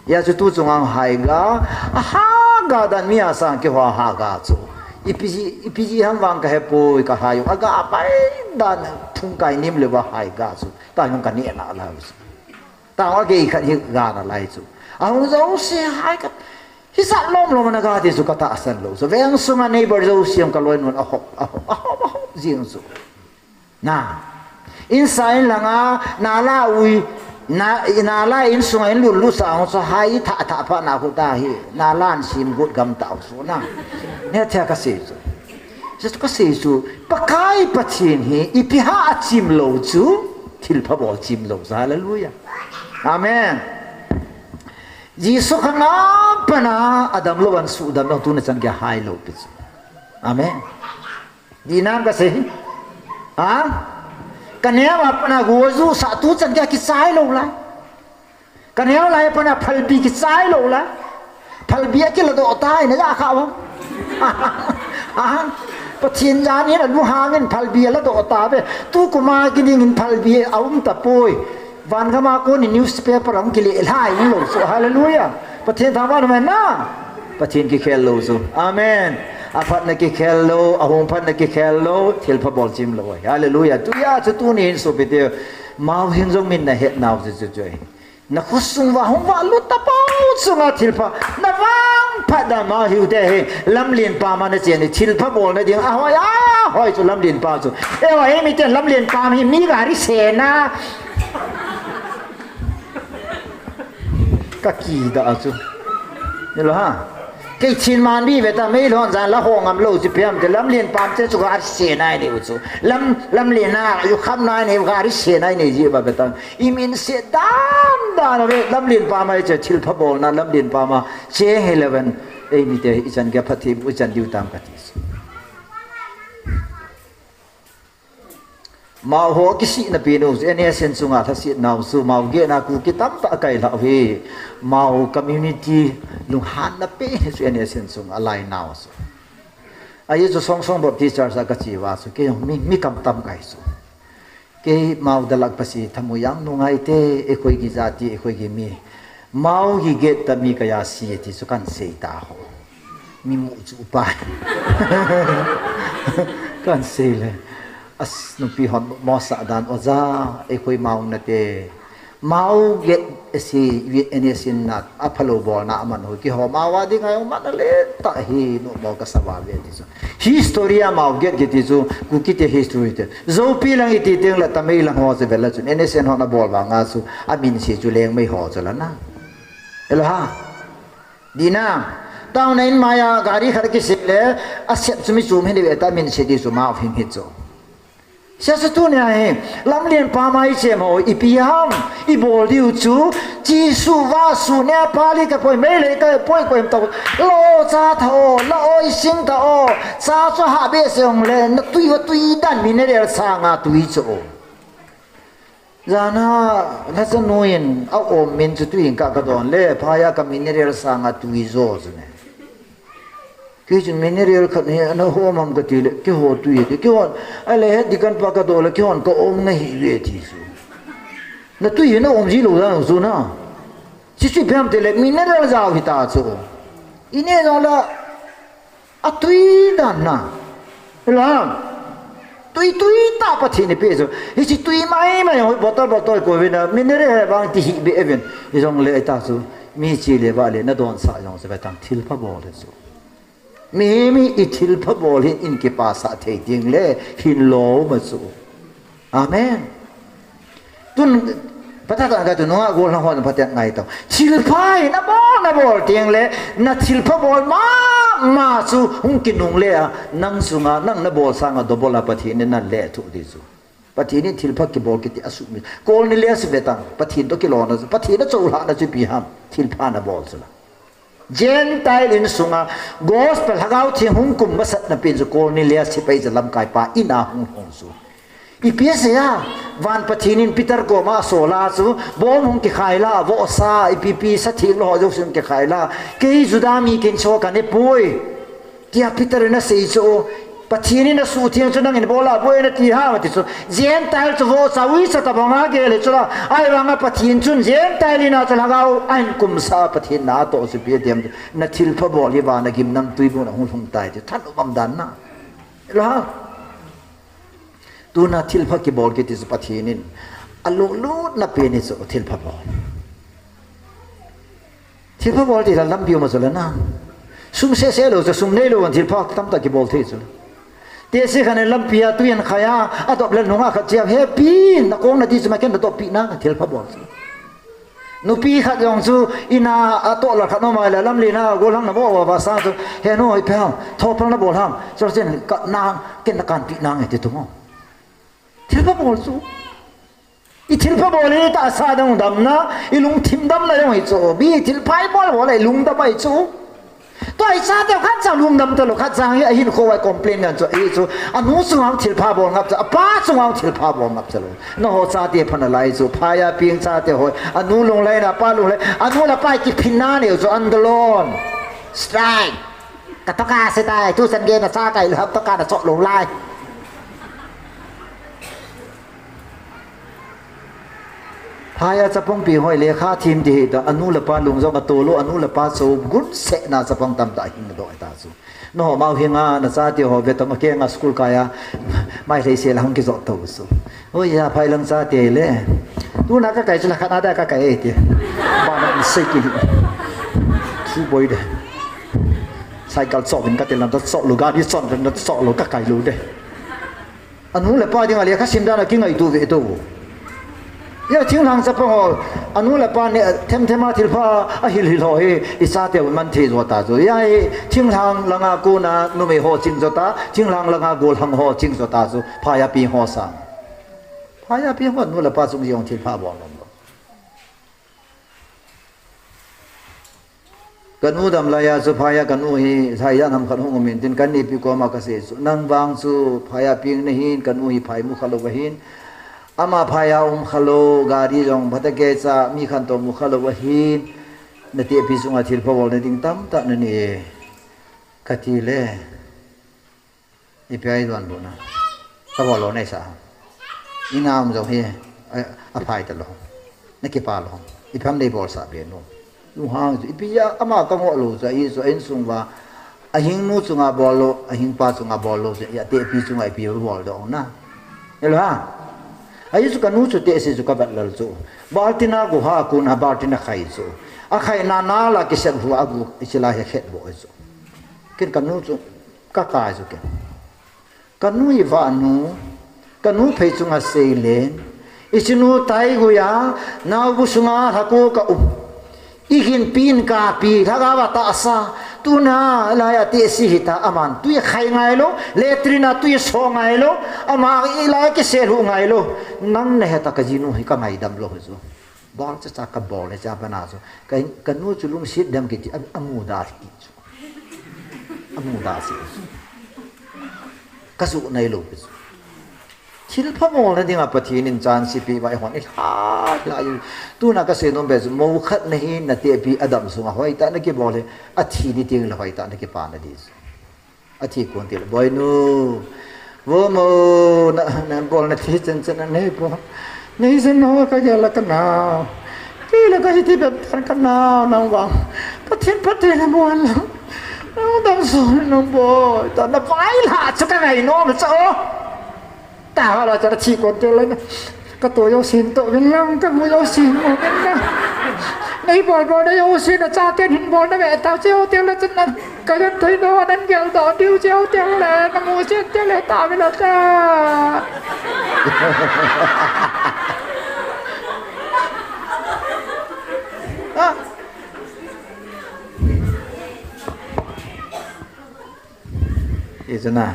Hia chu tu chunga haiga, a haga dan mi a sang kihou a haga chu. Ipi ji, ipi ji ham vang ka he poi ka hai u, aga pai dan thung kai nim le va haiga chu. Ta hung ka ni na la chu. Ta wa ge khat hi ga na lai chu. A hung jouse hai ka. Hi sa lom lom na ga ti chu ka tahsan lou. So veng sunga neighbor jouse ka loi nun a hop, a hop, a hop, a hop, jing chu. Na. Insa in langa, nala ui, na, nala insunga in lulu sa hung so hai tha tha pha na khu ta hi, nala an sim gut gam ta so na. Ne thia ka se chu. Just ka se chu, Pakai Pathen hi, ipi ha a chim lou chu, thilpha bol chim lou chu. Hallelujah. Amen. Jesu khang a pana, adam lou an su dam lou tu na chan ge hai lou pi chu. Amen. Dinam ka sei. Ha? Ka neo a pana go ju sa tu chan kia kichai lou lai. Ka neo lai pana phalbi kichai lou lai. Phalbi a kila doh tai na ja kha wa. Ha? Pathen jan in a lu hangin phalbi a la doh ta ve. Tu kuma kining in phalbi a um ta poi. Van gama kon in newspaper ang kile lai in lou so. Hallelujah. Pathen thangvah in um hen na. Pathen kikhel lou chu. Amen. A phatna kikhel lou, a hung phatna kikhel lou, thilpha bol chim lou. Hallelujah. Tuya chu tuni hin sopite. Mau hin jong min na het nau chu chu chu. Na khosung va hung va lut ta pau chunga thilpha. Na vang phat da ma hiu te hi. Lamlen pa ma na chen ni thilpha bol na ding. A hoi a hoi chu lamlen pa chu. E hoi mi te lamlen pa mi mi gari se na. Ka kida chu. Ni lo ha. Kei chin man bi ve ta mei lhon jan la ho ngam lou chi piam te lamlen pam te chu gari se nai ni u chu. Lam, lamlen na, yu kham nai ni gari se nai ni ji ba ve ta. I min se dan dan ve lamlen pam ai che thilpha bol na lamlen pam a che he leven. Ei mi te i chan ge phathi u chan diu tam ka ti. Mau ho kisihna pi nu, N S N chunga lhasetnau chu, mau gehna Kuki tamtah a kai lhau hi, mau community lunghanna pen hi chu N S N chunga a lainau chu. Ahi chu Songsong Baptist Church a ka che uva chu, kei jong mi, mi kam tam kai chu. Kei mau dalak pasi thamu yang nungai te, ekhoi ki jati, ekhoi ki mi. Mau hi get ta mi kaya si ti chu kan sei ta ho. Mi mu chu upa. Kan sei le. As nupi hon mo sa dan oja, e koi mau na te. Mau get e si, N S N na, a phalo bol na a man ho ki ho mau a ding ai man le ta hi nu mo ka sa va ve ti chu. History a mau get ki ti chu, Kuki te history te. Zopi lang i ti teng la Tamei lang ho chu ve la chu. N S N ho na bol va nga chu, a min si chu leng mei ho chu la na. Elo ha. Dina. Tau na in maya gari khat ki se le, a sep chu mi chu mi ni ve ta min si ti chu mau hing hi chu. Sia sa tu ni ai, lamlen pa mai che mo, i pi ham, i bol diu chu, Jesu va su ne pali ka poi mei le ka poi koi to, lo cha tha o, lo oi sing ta o, cha chu ha be se ong le, na tui wa tui dan mineral sanga tui chu o. Jana, la cha nuin, a om min chu tui in ka ka don le, phaya ka mineral sanga tui jo chu ne. Kei chun mineral khat hi ana hom am ka ti le, kei ho tui ti, kei hon, a le he dikan pa ka do le, kei hon ka om na hi ve ti chu. Na tui hi na om ji lo dan chu na. Chi chi pem te le, mineral jau hi ta chu. I ne jong la, a tui dan na. La, tui tui ta Pathen i pe chu. Hi chi tui mai mai hoi bottle bottle ko vin a, mineral he bang ti hi be evin. I jong le ta chu, mi chi le va le, na don sa jong se ve tang thil pha bol le chu. Mi, mi i thil pha bol hin in kipasah thei ding le hin lo ma chu. Amen. Tun, Pathen a ka tu nunga gollhang hon Pathen ngai tau. Thilpha hi nabol, nabol teng le, na thilpha bol mama chu hung kinungle a, nang sunga, nang nabol sanga double a Pathen in nalethuh ding chu. Pathen in thilpha kibol kiti asumil. Cornelius ve tang, Pathen toh kilona chu, Pathen a choulhahna chu ipi ham, thilpha nabol chu la. Gentile in sunga gospel Lhagao Theng hung kum masatna pen chu Cornelius sepai chu lamkaipa in a hung hung chu. Ipi asei a, van Pathen in Peter koma asol a chu, bom hung kikhai la, vohsa, ipi ipi sa theng lou ho jouse hung kikhai la, kei Juda mi kin cho kane poi. Tia Peter in asei chu, Pathen in asuhtheng chu nangin bol a boi nati ham ati chu. Gentile chu vohsa uicha tabang a gel hi chu la. Ahivanga Pathen chun Gentile in a chu Lhagao ahin kumsa Pathen na atoh chu ipi atem chu. Na thilpha bol hi vana gimnamtui mun a hung lhung tai ti. Thanop umdan na. Lo ha. Tuna thilpha kibol kiti chu Pathen in alolutna pen hi chu thilpha bol. Thilpha bol ti la lampi um a chu la na. Sum seh seh lou chu, sum nei lou vang thilpha tamtah kibol thei chu. Tehse khat in lampi a tui ahin khai a, adop le nunga khat chiam, hepi, nakong nati chu ma ken natop pi na, thilpha bol chu. Nupi khat jong chu, in a atoh lal khat nom a le, lamlen a, gollhang nabol uva, va sang chu, he nu, ipi ham, thopal nabol ham, chu chen, ka na, ken nakan pi nange ti tu mo. Thilpha bol chu. I thilpha bol hi tahsa dang damna, i lungthim damna jong hi chu. Mi thilpha i bol bol le i lungdam ahi chu. Tua i chate khat cha lungdam talou, khat cha hi ahinkho a complain ngan chu ahi chu. Anu chunga thilpha bol ngap cha, apa chunga thilpha bol ngap cha lou. Nangho chate pha nalai chu, phai a peng chate ho. Anu lunglhaina, apa lunglhai. Anu le apa kiphinna neo chu andalon. Strike. Ka toh ka se tai, tuchan gei nacha kai lou ham toh ka nachop lou lai. Phai a chapang pi hoi lekha thim ti hi ta, anu le apa lung jong atol lou, anu le apa chou gun seh na chapang tamtah hing doh ta chu. Nangho mau hinga nachate ho ve tama kenga school kai a, mai lhei se la hung kijot tou chu. Oi ya, phai lang chate le. Tuna ka kai chu la khat na da ka kai e ti. Ba na sei ki. Ki boi de. Cycle chop in ka te lam ta chop lou, gari chon lam ta chop lou ka kai lou de. Anu le apa dinga lekha sim dan a kingaito ve tou. Ya thinglhang chapang ho, anu le apa ne them them a thilpha ahil hil ho hi, i chate u man thei jo ta chu. Ya hi thinglhang langa kona numei ho ching jo ta, thinglhang langa gollhang ho ching jo ta chu, phai a peng ho sang. Phai a peng ho nu le apa chung jong thilpha bol nom lou. Ka nu dam lai a chu phai a ka nu hi, phai a nam khat hung um in tin ka nupi koma ka sei chu. Nang vang chu phai a peng nahin, ka nu hi phai mu kha lou ahin. Ama phai a um kha lou, gari jong phatah kei cha, mi khantou mu kha lou ahin. Na tehpi chunga thilpha bol na ding tamtah na nei e. Ka ti le. Ipi a i donbutna. Ka bol lou nei sa. I na um jong hi, a, aphai talou. Na kipa lou. Ipi ham nei bolsah be nu. Lunghang chu, ipi a ama ka ngoh lou chu, i chu, insung uva. Ahing nu chunga bol lou, ahing pa chunga bol lou chu, i atehpi chunga ipi bol doh na. Hello ha? Ahi chu ka nu chu tehse chu ka vet lel chu. Baltin a gu ha kun a baltin a khai chu. Akhai na na la kisep hu a gu, i chi la he khet bo chu. Ken ka nu chu, ka kai chu ken. Ka nu i vah nu, ka nu phei chunga seilen, i chinu tai guya, nau bu sunga lhako ka um. I ginpi in kapi, lhagao a tahsa, tuna lai a tehse hita aman, tui khai ngai lou, latrine a tui so ngai lou, ama i lai kisel hu ngai lou, nang na heta ka jinu hi ka ngaidam lou hi chu. Bol cha cha ka bol le cha bana chu. Ka, ka nu chu lungset dem kiti a, amu da si chu. Amu da si chu. Ka ju nei lou pi chu. Thilpha bol na dinga Pathen in chance pe vai hon i hla hla i. Tuna ka sei nom be chu mo khat nahin na tehpi adam sunga hoitah na kibol le athi ni teng le hoitah na kipa na di chu. Athi kon ti le, boinu. Vo mo, na, na bol na thi chen chen na nei bol. Nei chen no ka gel la ka nau. Kei la ka hiti bep tan ka nau nang vang. Pathen, Pathen na bol la. Nang dam so nang bol. Ta na vai la chu ka ngai nom chu. Ta ha la cha thi kon ti le na. Ka to jousen to vin lang, ka mu jousen mu vin lang. Nei bol bol na jousen na chaten hin bol na ve ta cheu te le chen na. Ka jan thei no nan gel doh diu cheu te le, na mu sen te le ta ve la ta. Ijana.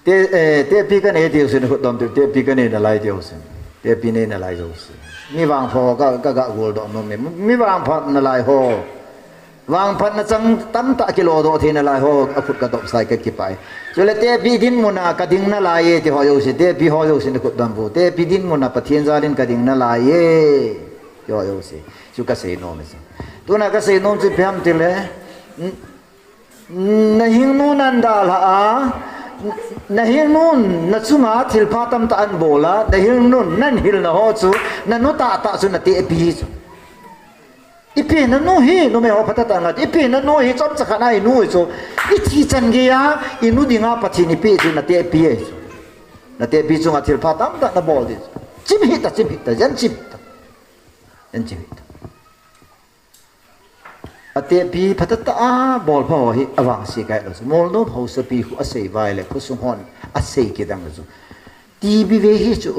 Te, eh, tepi kanei ti usin khut dom te, tepi kanei nalai ti usin. Tepi nei nalai jo usin. Mi vangpha ka, ka ga gol do nom mi. Mi vangpha nalai ho. Vangpha na chang tamtah kilo do thei nalai ho, akhut ka dop sai ka kipai. Chule tepi dinmuna ka ding nalai e ti ho jo usin. Tepi ho jo usin khut dom bu. Tepi dinmuna Pathen jalin ka ding nalai e. Ti ho jo usin. Chu ka sei nom e. Tuna ka sei nom chu ipi ham tile. N-, Na hingnun nan dalha a, na hingnun na chunga thilpha tamtah an bol a, na hingnun nan hilna ho chu, na nu tahtah chu na tepi hi chu. Ipi na nu hi, numei ho phatah tah ngat, ipi na nu hi chomcha khat a i nu hi chu. I thi chan gei a, i nu dinga Pathen ipi chu na tepi hi chu. Na tepi chunga thilpha tamtah na bol di chu. Chim hita, chim hita, jan chim hita. Jan chim hita. Atepi phatah tah a bolpha ho hi avangse kai lou chu. Molnom haosapi khu asei vai le khosung hon asei kidang lou chu. T B vei hi chu,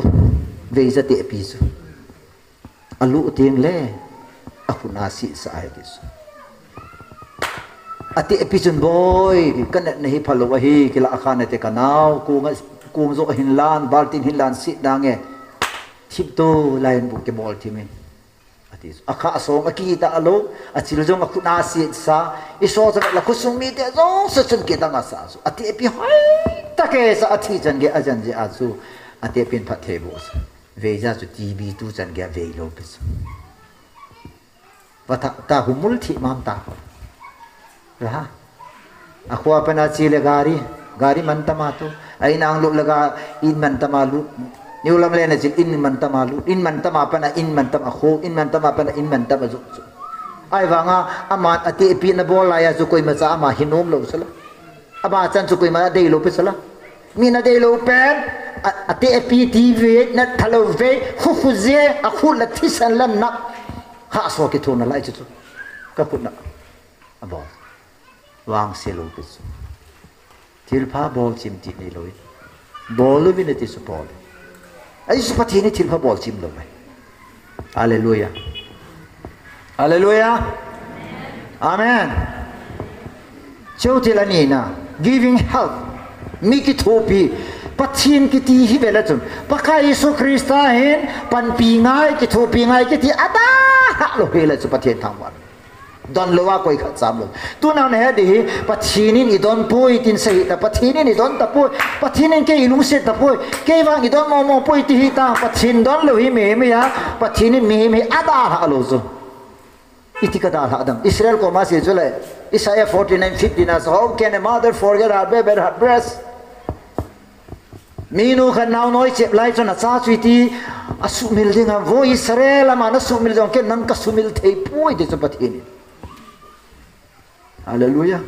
veija tepi chu. Alu teng le, akhuna sisa ahi ti chu. Atepi chun boi, kanatna hi phalou ahi, kila akha nate kanao, kung a, kung jo hin lan, baltin hin lan sit nange. Thip to, lain bu kibol thimin. Ati chu, akha asong akita lou, achil jong akhut a sisa, i so cha la khosung mite jong sa chun kidang asa chu. Atepi hoi, take sa athi chan gei ajan je a chu, atepin phatthei bu chu. Veija chu T B tu chan gei a vei lou pi chu. Vatah ta humul thi mam ta. Raha. Akhua pana che le gari, gari man tama tu. Ai nang lut le ga in man tama lut. New Lamlen a che in man tama lut. In man tama pana in man tama khu. In man tama pana in man tama zu. Ahivanga aman atepi na bol laiya chu koimacha ama hinom lou sala. Ama chan chu koima dei lou pi sala. Mi na dei lou pen, a, atepi T V na thalou ve, khu khu je, akhut la thisan la nak. Ha so kithuna lai chu chu. Ka khut na. Abol. Vangse lou pi chu. Thilpha bol chim ti nei lou. Bol lou vin ti chu bol. Ahi chu Pathen in thilpha bol chim lou mai. Hallelujah. Hallelujah. Amen. Cheu thil anina. Giving help. Mi kithopi. Pathen kiti hi vele chun. Pakai Jesu Christa hin panpi ngai, kithopi ngai kiti adalha lou hile chu Pathen thangvah. Don lou a koi khat cham lou. Tuna na he di hi, Pathen in i don poi tin sa hita, Pathen in i don tapoi, Pathen in kei i lungset tapoi, kei vang i don momo poi ti hita, Pathen don lou hi mihem hi a, Pathen in mihem hi adalha lou chu. Iti ka dalha dam. Israel koma sei chu le, Isaiah forty-nine fifteen a sa, "How can a mother forget her baby at her breast?" Minu khat nao noi chep lai chun acha chu iti asumil ding ham, vo Israel, ama na sumil jong ken nang ka sumil thei poi ti chu Pathen in. Hallelujah.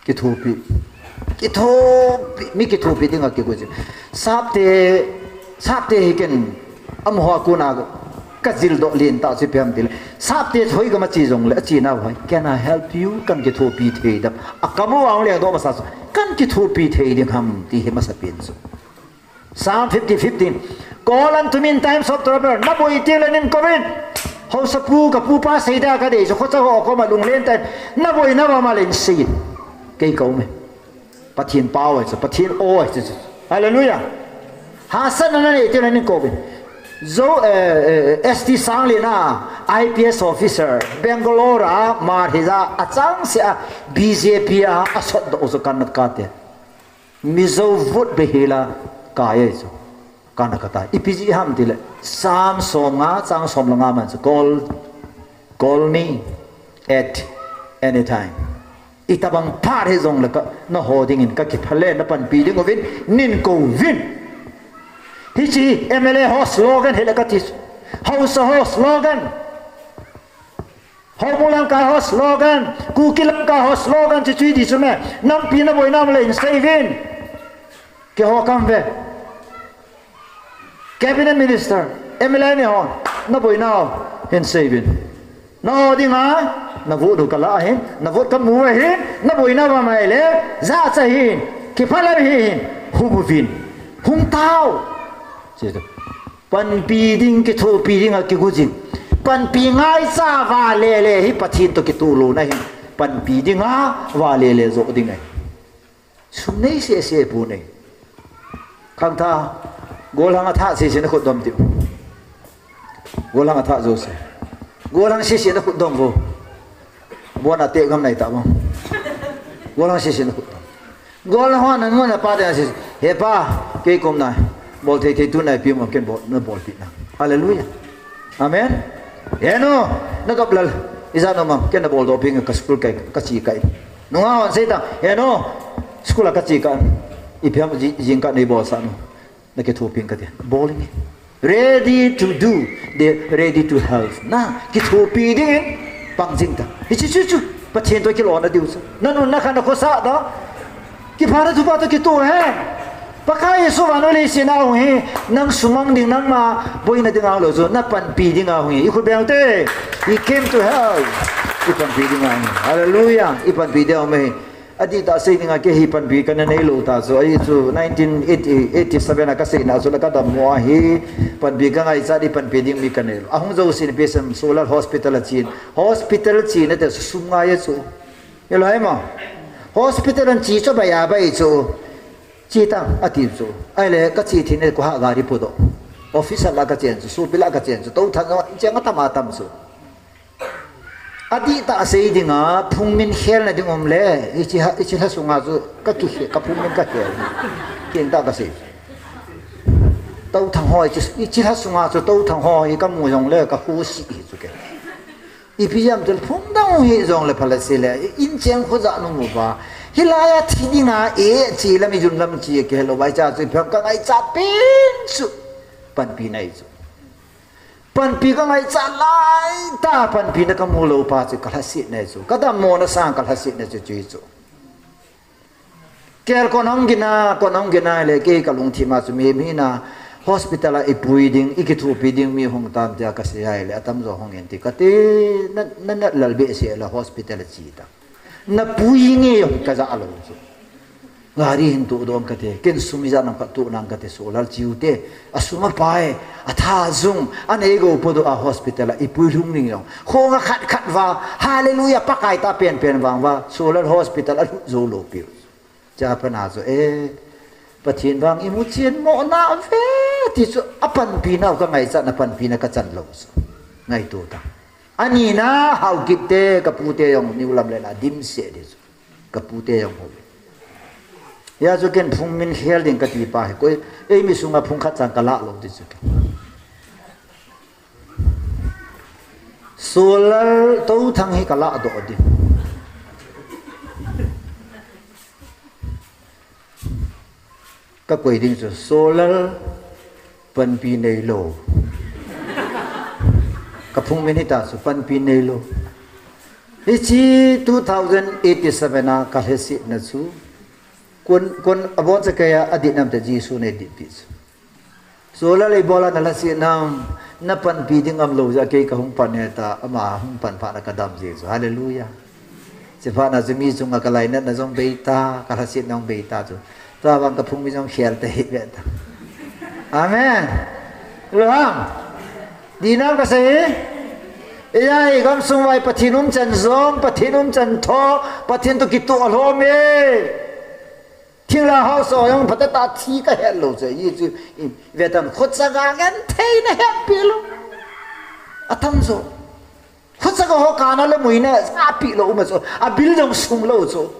Kithopi. Kithopi. Mi kithopi dinga kigo chu. Sapte, sapte hi ken Amaho a kona ka jil doh lien tah chu ipi ham tile. Sapte hoi ka ma chi jong le, a chi nau hoi. Can I help you? Kan kithopi thei dam. A ka mo ang le doh masa chu. Kan kithopi thei ding ham ti hi masa pen chu. Psalm fifty fifteen. Call unto me in times of trouble. Na boi teng le nin kou vin. Haosapu ka pupa seida ka dei chu khocha ho koma lunglen tah in. Na boina vang ma le in sei in. Kei kou me. Pathen pao ahi chu, Pathen o ahi chu. Hallelujah. Hahsatna nanei teng le nin kou vin. Zo, eh, eh, S T Sanglen a, I P S officer, Bangalore a, Marhija, achang se a, B J P a, asot doh u chu Karnataka te. Mizo vote be hila, kai ahi chu. Kana kata. Ipi jeh ham tile. Psalm som nga, chang som le nga man chu. Call, call me at any time. Itabang phat hijong le ka, na ho dingin ka kipha le, na panpi ding uvin, nin kou vin. Hichi M L A ho slogan hile ka ti. Haosa ho slogan. Houbung lamkai ho slogan. Kuki lamkai ho slogan chi chui di chu me. Nampi na boina um le in sei vin. Keiho kam ve. Cabinet Minister, M L A ni hon, na boina u, hin sei vin. Na ho dinga, na vote u ka la ahin, na vote ka mu ahin, na boina va mai le, ja cha hin, kipha le hin, hum uvin, hung tao. Panpi ding, kithopi ding a kigu jing. Panpi ngai cha va le le hi Pathen to kituh louna hin. Panpi dinga, vale le jo ding ahi. Sum nei sese pu nei. Khangtha, golhang atha sese na khut dom tiu. Golhang atha jo se. Golhang sese na khut dom vo. Bona te gam nai ta vo. Golhang sese na khut dom. Golhang ho na ngona pa te sese. He pa, kei kum na. Bol thei thei tu nai pi mo ken bol, na bolpi na. Hallelujah. Amen. Heno, na kap lal. Ija no mam, ken na bol do pi ka school kai, ka chi kai. Nunga hon sei ta, heno, school a ka chi ka. Ipi ham ji-, jing ka nei bol sa no. Na kithopi kate. Bol nge. Ready to do, they ready to help. Na, kithopi ding, pang jing ta. Hichi chu chu, Pathen to kilona diu chu. Na nun na khan na khosa da. Kiphana thupha to kito hen. Pakai Jesu vannoi leiset a hung hi, nang sumang ding nangma boina dinga hung lou chu, na panpi dinga hung hi. I khut beng te. He came to help. I panpi dinga hung hi. Hallelujah. I panpi dinga hung hi. Adih tah sei dinga kei hi panpi kana nei lou ta chu. Ahi chu nineteen eighty, eighty-seven a ka seina chu la ka dammo ahi. Panpi ka ngaichat, i panpi ding mi ka nei lou. Ahung jou sin P S M Solar Hospital a chin. Hospital chin a te sum ngai a chu. Hilou hai mo. Hospital an chi chu bai a bai chu. Chi tang, ati chu. Ahile, ka chi thin e, ko ha gari pu do. Office la ka chen chu, sopi la ka chen chu, to than jong, cheng atam atam chu. Adih tah sei dinga, phungmin khelna ding um le, hichi ha, hichi ha sunga chu, ka kikhe, ka phungmin ka khel. Ken tah ka sei. To thang ho, hichi, hichi ha sunga chu, to thang ho, hi ka mu jong le, ka khu si hi chu ke. Ipi jam tul phung dang hi jong le phala se le, in cheng khu ja nung uva. Hilai a thi dinga e chi lam i jun lam chi ke lo vai cha chu phang ka ngaichat pen chu. Panpi nei chu. Panpi ka ngaichat lai ta panpi na ka mu lou pa chu ka lhasit nei chu. Ka dammo na sang ka lhasit nei chu chu chu. Kel kon hung gina, kon hung gina le kei ka lungthim a chu mi, mi na hospital a i pui ding, i kithopi ding mi hung tam tia ka sei ai le, atam jo hung in ti ka te, na, na, na lal be se la hospital a chi ta. Na pui nge hung ka ja lou chu. Gari hin tu dong ka te, ken sum i ja nang ka tu nang ka te so lal chiu te. A sum a pai, a tha jung, a nei go po do a hospital a, i pui lhung ning jong. Khong a khat khat va, hallelujah, Pakai ta pen pen vang va, Solar Hospital a lhut jou lou piu. Cha pa na chu, eh, Pathen vang i mu chen mo na ve, ti chu a panpi na ka ngaichat na panpi na ka chan lou chu. Ngaito ta. Ani na hau kit te, ka pu te jong, niu lam le na dim se de chu. Ka pu te jong ho. Ya chu ken phung min khel ding ka ti pa hi koi, ei mi sunga phung khat chang ka la lou ti chu. Solar to thang hi ka la do ding. Ka koi ding chu solar panpi nei lou. Ka phung min hi ta chu panpi nei lou. Hichi two thousand eighty-seven a ka lhasit na chu. Kon, kon abon cha kaya adih nam te Jesu nei dih pi chu. Solar le bola na lhasit nam, na panpi ding am lou ja kei ka hung pan he ta, ama hung pan pha na ka dam ji chu. Hallelujah. Chi pha na chu mi chunga ka lainat na jong bei ta, ka lhasit na jong bei ta chu. Tua vang ka phung min jong khel te hi be ta. Amen. Lo ham. Di nam ka sei. Ei ai gam sung vai Pathen um chan jong, Pathen um chan tho, Pathen to kitu a lhom e. Thinglang hausa jong phatah a thi ka het lou chu, i chu, i, ve tan, khutsa ga ngen thei na het pi lou. A tam jo. Khutsa ga ho kana le mui na, sa pi lou ma chu. A bil jong sung lou chu.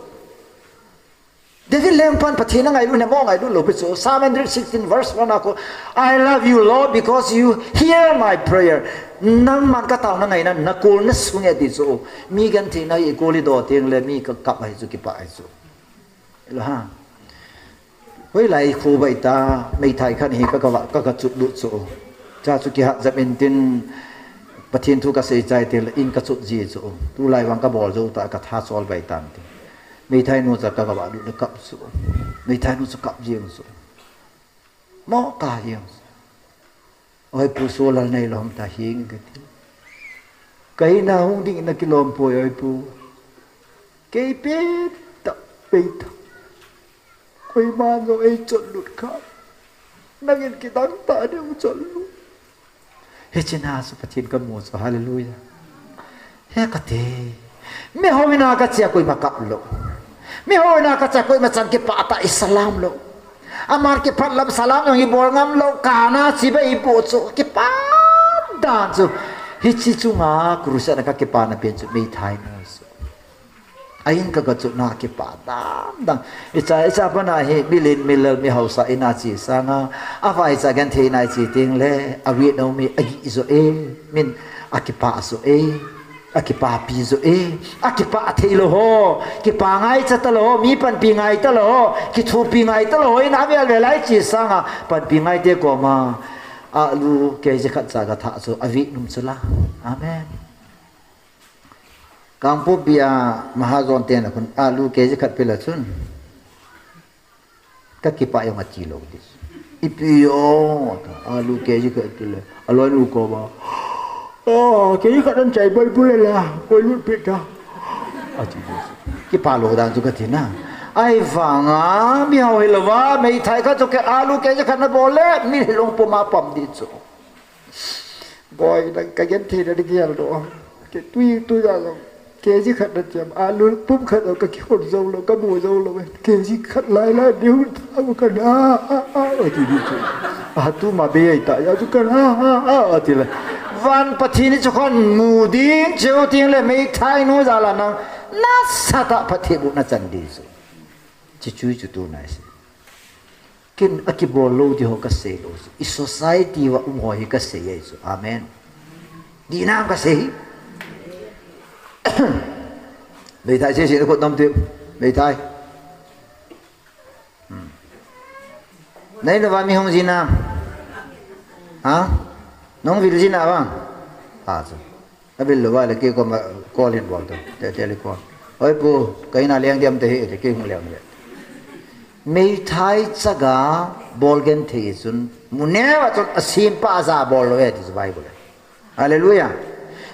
David lengpan Pathen a ngailu ne mo ngailu lou pi chu. Psalm hundred sixteen verse one a ko, "I love you, Lord, because you hear my prayer." Nangman ka taona ngaina, na kol na sung e ti chu. Mi genthei na i kol i do teng le mi ka kap ai chu, kipa ai chu. Lo ha. Hoilai khu bai ta, meithai khat hi ka, ka va, ka, ka chut lut chu. Cha chu kihat jep in tin, Pathen thu ka sei chai te le in ka chut ji chu. Tulai vang ka bol jou ta, ka tha chol bai tan tin. Meithai nu cha ka, ka va lut le kap chu. Meithai nu cha kap jeng chu. Mo ka jeng chu. Oi pu, solar nei lou ham ta hing ka ti. Ka ina hung ding na kilom poi oi pu. Kei pe ta, pe ta. Koima jong ei chot lut kha. Nangin kidang tah ding chot lut. Hiche na chu Pathen ka mu chu, hallelujah. He ka te. Miho ina kache a koima kap lou. Miho ina kache a koima chan kipah tah a isalam lou. Aman kiphat lam salam jong ibol ngam lou, kana chibai ibu chu kipah dan chu. Hiche chunga crusade a kakipana pen chu meithai nu chu. A-in kagachotna kipah dan dan. Icha, icha pana hi milen milal mihaosa ina che sanga, avaicha genthei ina che teng le, avet nom e, agih jo e, min akipah jo e. Akipapi jo e, akipah thei lou ho, kipa ngai cha talou ho, mi panpi ngai talou ho, kithopi ngai talou ho, ina vel vel a iche sanga, panpi ngai te koma, alu K G khat cha katha chu, avet nom chu la. Amen. Kangpokpi a Mahajon te na khun, alu K G khat pe la chun. Kakipah jong ati lou di. Ipi o, alu K G khat ti le. Aloi nu koma. Oh, K G khat an chai bol bol la, koi lut peh ta. Ati di. Kipah lou dan chu kati na. Ahivanga, miho hilou va, meithai khat chu ke alu K G khat nabol le, mi hilou puma pam di chu. Boi, nang kagenthei na nagel doh. Ke tui, tui da jong. K G khat nachem, alu pum khat jong kakihon jou lou, kamu jou lou. K G khat lai lai, diu ta u kana, a, a, a, ati di chu. A, tuma bei ai ta, ya chu kana, a, a, a, ati le. Van Pathen chu khon mu ding, cheu ting le, meithai nu jal a nang, nasatah a phatthei bohna chan di chu. Chi chu chu tu nai se. Ken akibol lou di ho kasei lou. I society uva um ho hi kasei ahi chu. Amen. Di nam kasei. Meithai se se na khut nom ti. Meithai. Hmm. Nai na va mi hung ji na. Ha? Nong vil ji na va. Ha chu. Abil lou va le kei koma call hin bol tu. Te, telecall. Oi pu, kahin a leng diam te hi, te kei hung leng le. Meithai chaga bol genthei chun, mu neo a chun asempa aja bol lou ahi ti chu Bible. Hallelujah.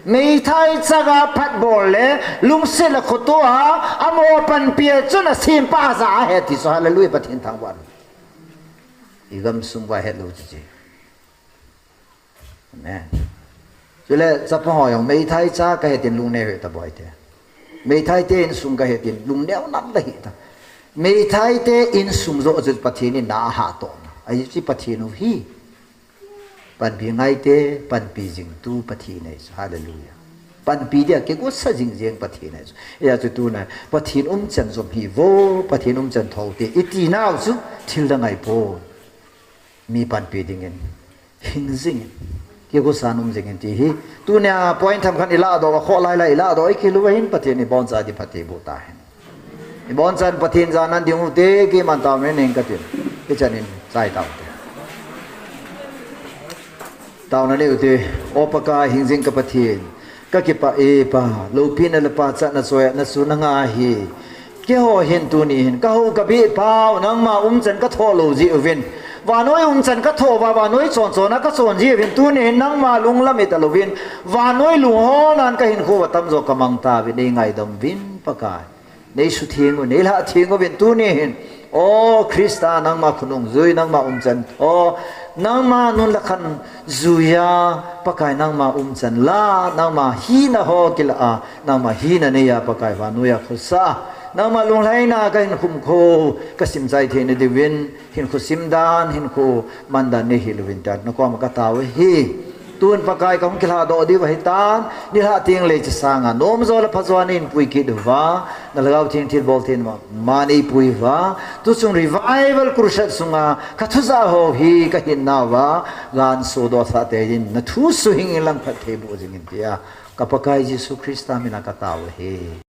Meithai chaga phat bol le, lungset le khoto a, amaho panpi a chun asempa aja ahi ti chu. Hallelujah, Pathen thangvah. I gamsung va het lou chu chi. Amen. Chule chapa ho jong meithai cha kahi tin lungneo hih ta boi te. Meithai te insung kahi tin lungneo nam la hih ta. Meithai te insung joh chu Pathen in na ahatoh na. Ahi chu Pathen u hi. Panpi ngai te, panpi jing tu Pathen ahi chu. Hallelujah. Panpi dia kigosa jing jeng Pathen ahi chu. Hijeh chu tuna Pathen umchan jom hi vo, Pathen umchan thou te. Iti nau chu thil dang ahi poi. Mi panpi dingin. Hing jingin. Kigosa nom jingin ti hi. Tunia point tham khat i ladoh, akhoh lai lai i ladoh, i kilu ahin Pathen i boncha di phatthei boh tahen. I bonchan Pathen jana ding u te, keiman taona nei ing katin. Hichan in, chai tau te. Taona nei u te, O Pakai hing jing ka Pathen. Kakipah e Pa, loupina le pachatna choi a nasun nanga hi. Keiho hin tuni hin, kahou kabeh pau, nangma umchan kathoh lou jeh uvin. Vannoi umchan kathoh uva, vannoi chonchon a kachon jeh uvin, tuni hin nangma lunglam hita louvin. Vannoi lungholnan kahinkho uva tamjo kamang tauvin, nei ngaidam uvin Pakai. Nei sutheng u, nei lhahtheng uvin tuni hin. O Christa, nangma khonung jui, nangma umchan tho, nangma nun le khan juiya, Pakai nangma umchan la, nangma hina ho kila a, nangma hina neiya, Pakai vannoi a khosa, nangma lunglhaina kahin khum kho, kasim chai theina diuvin, hinkho simdan, hinkho mandan nei hil uvin tin, nakoma katao ahi. Tun Pakai kahung kilhadoh diu ahitan, nilhah teng leiset sanga, nomjo le phajo a neihin pui kit uva, na Lhagao Theng thilbol thei ma, ma neipui uva, tuchung revival crusade sunga, kathu jah ho hi kahin nauva, ganso dosah te in, nathu suhing in lang phatthei boh jingin tia, ka Pakai Jesu Christa mina katao ahi.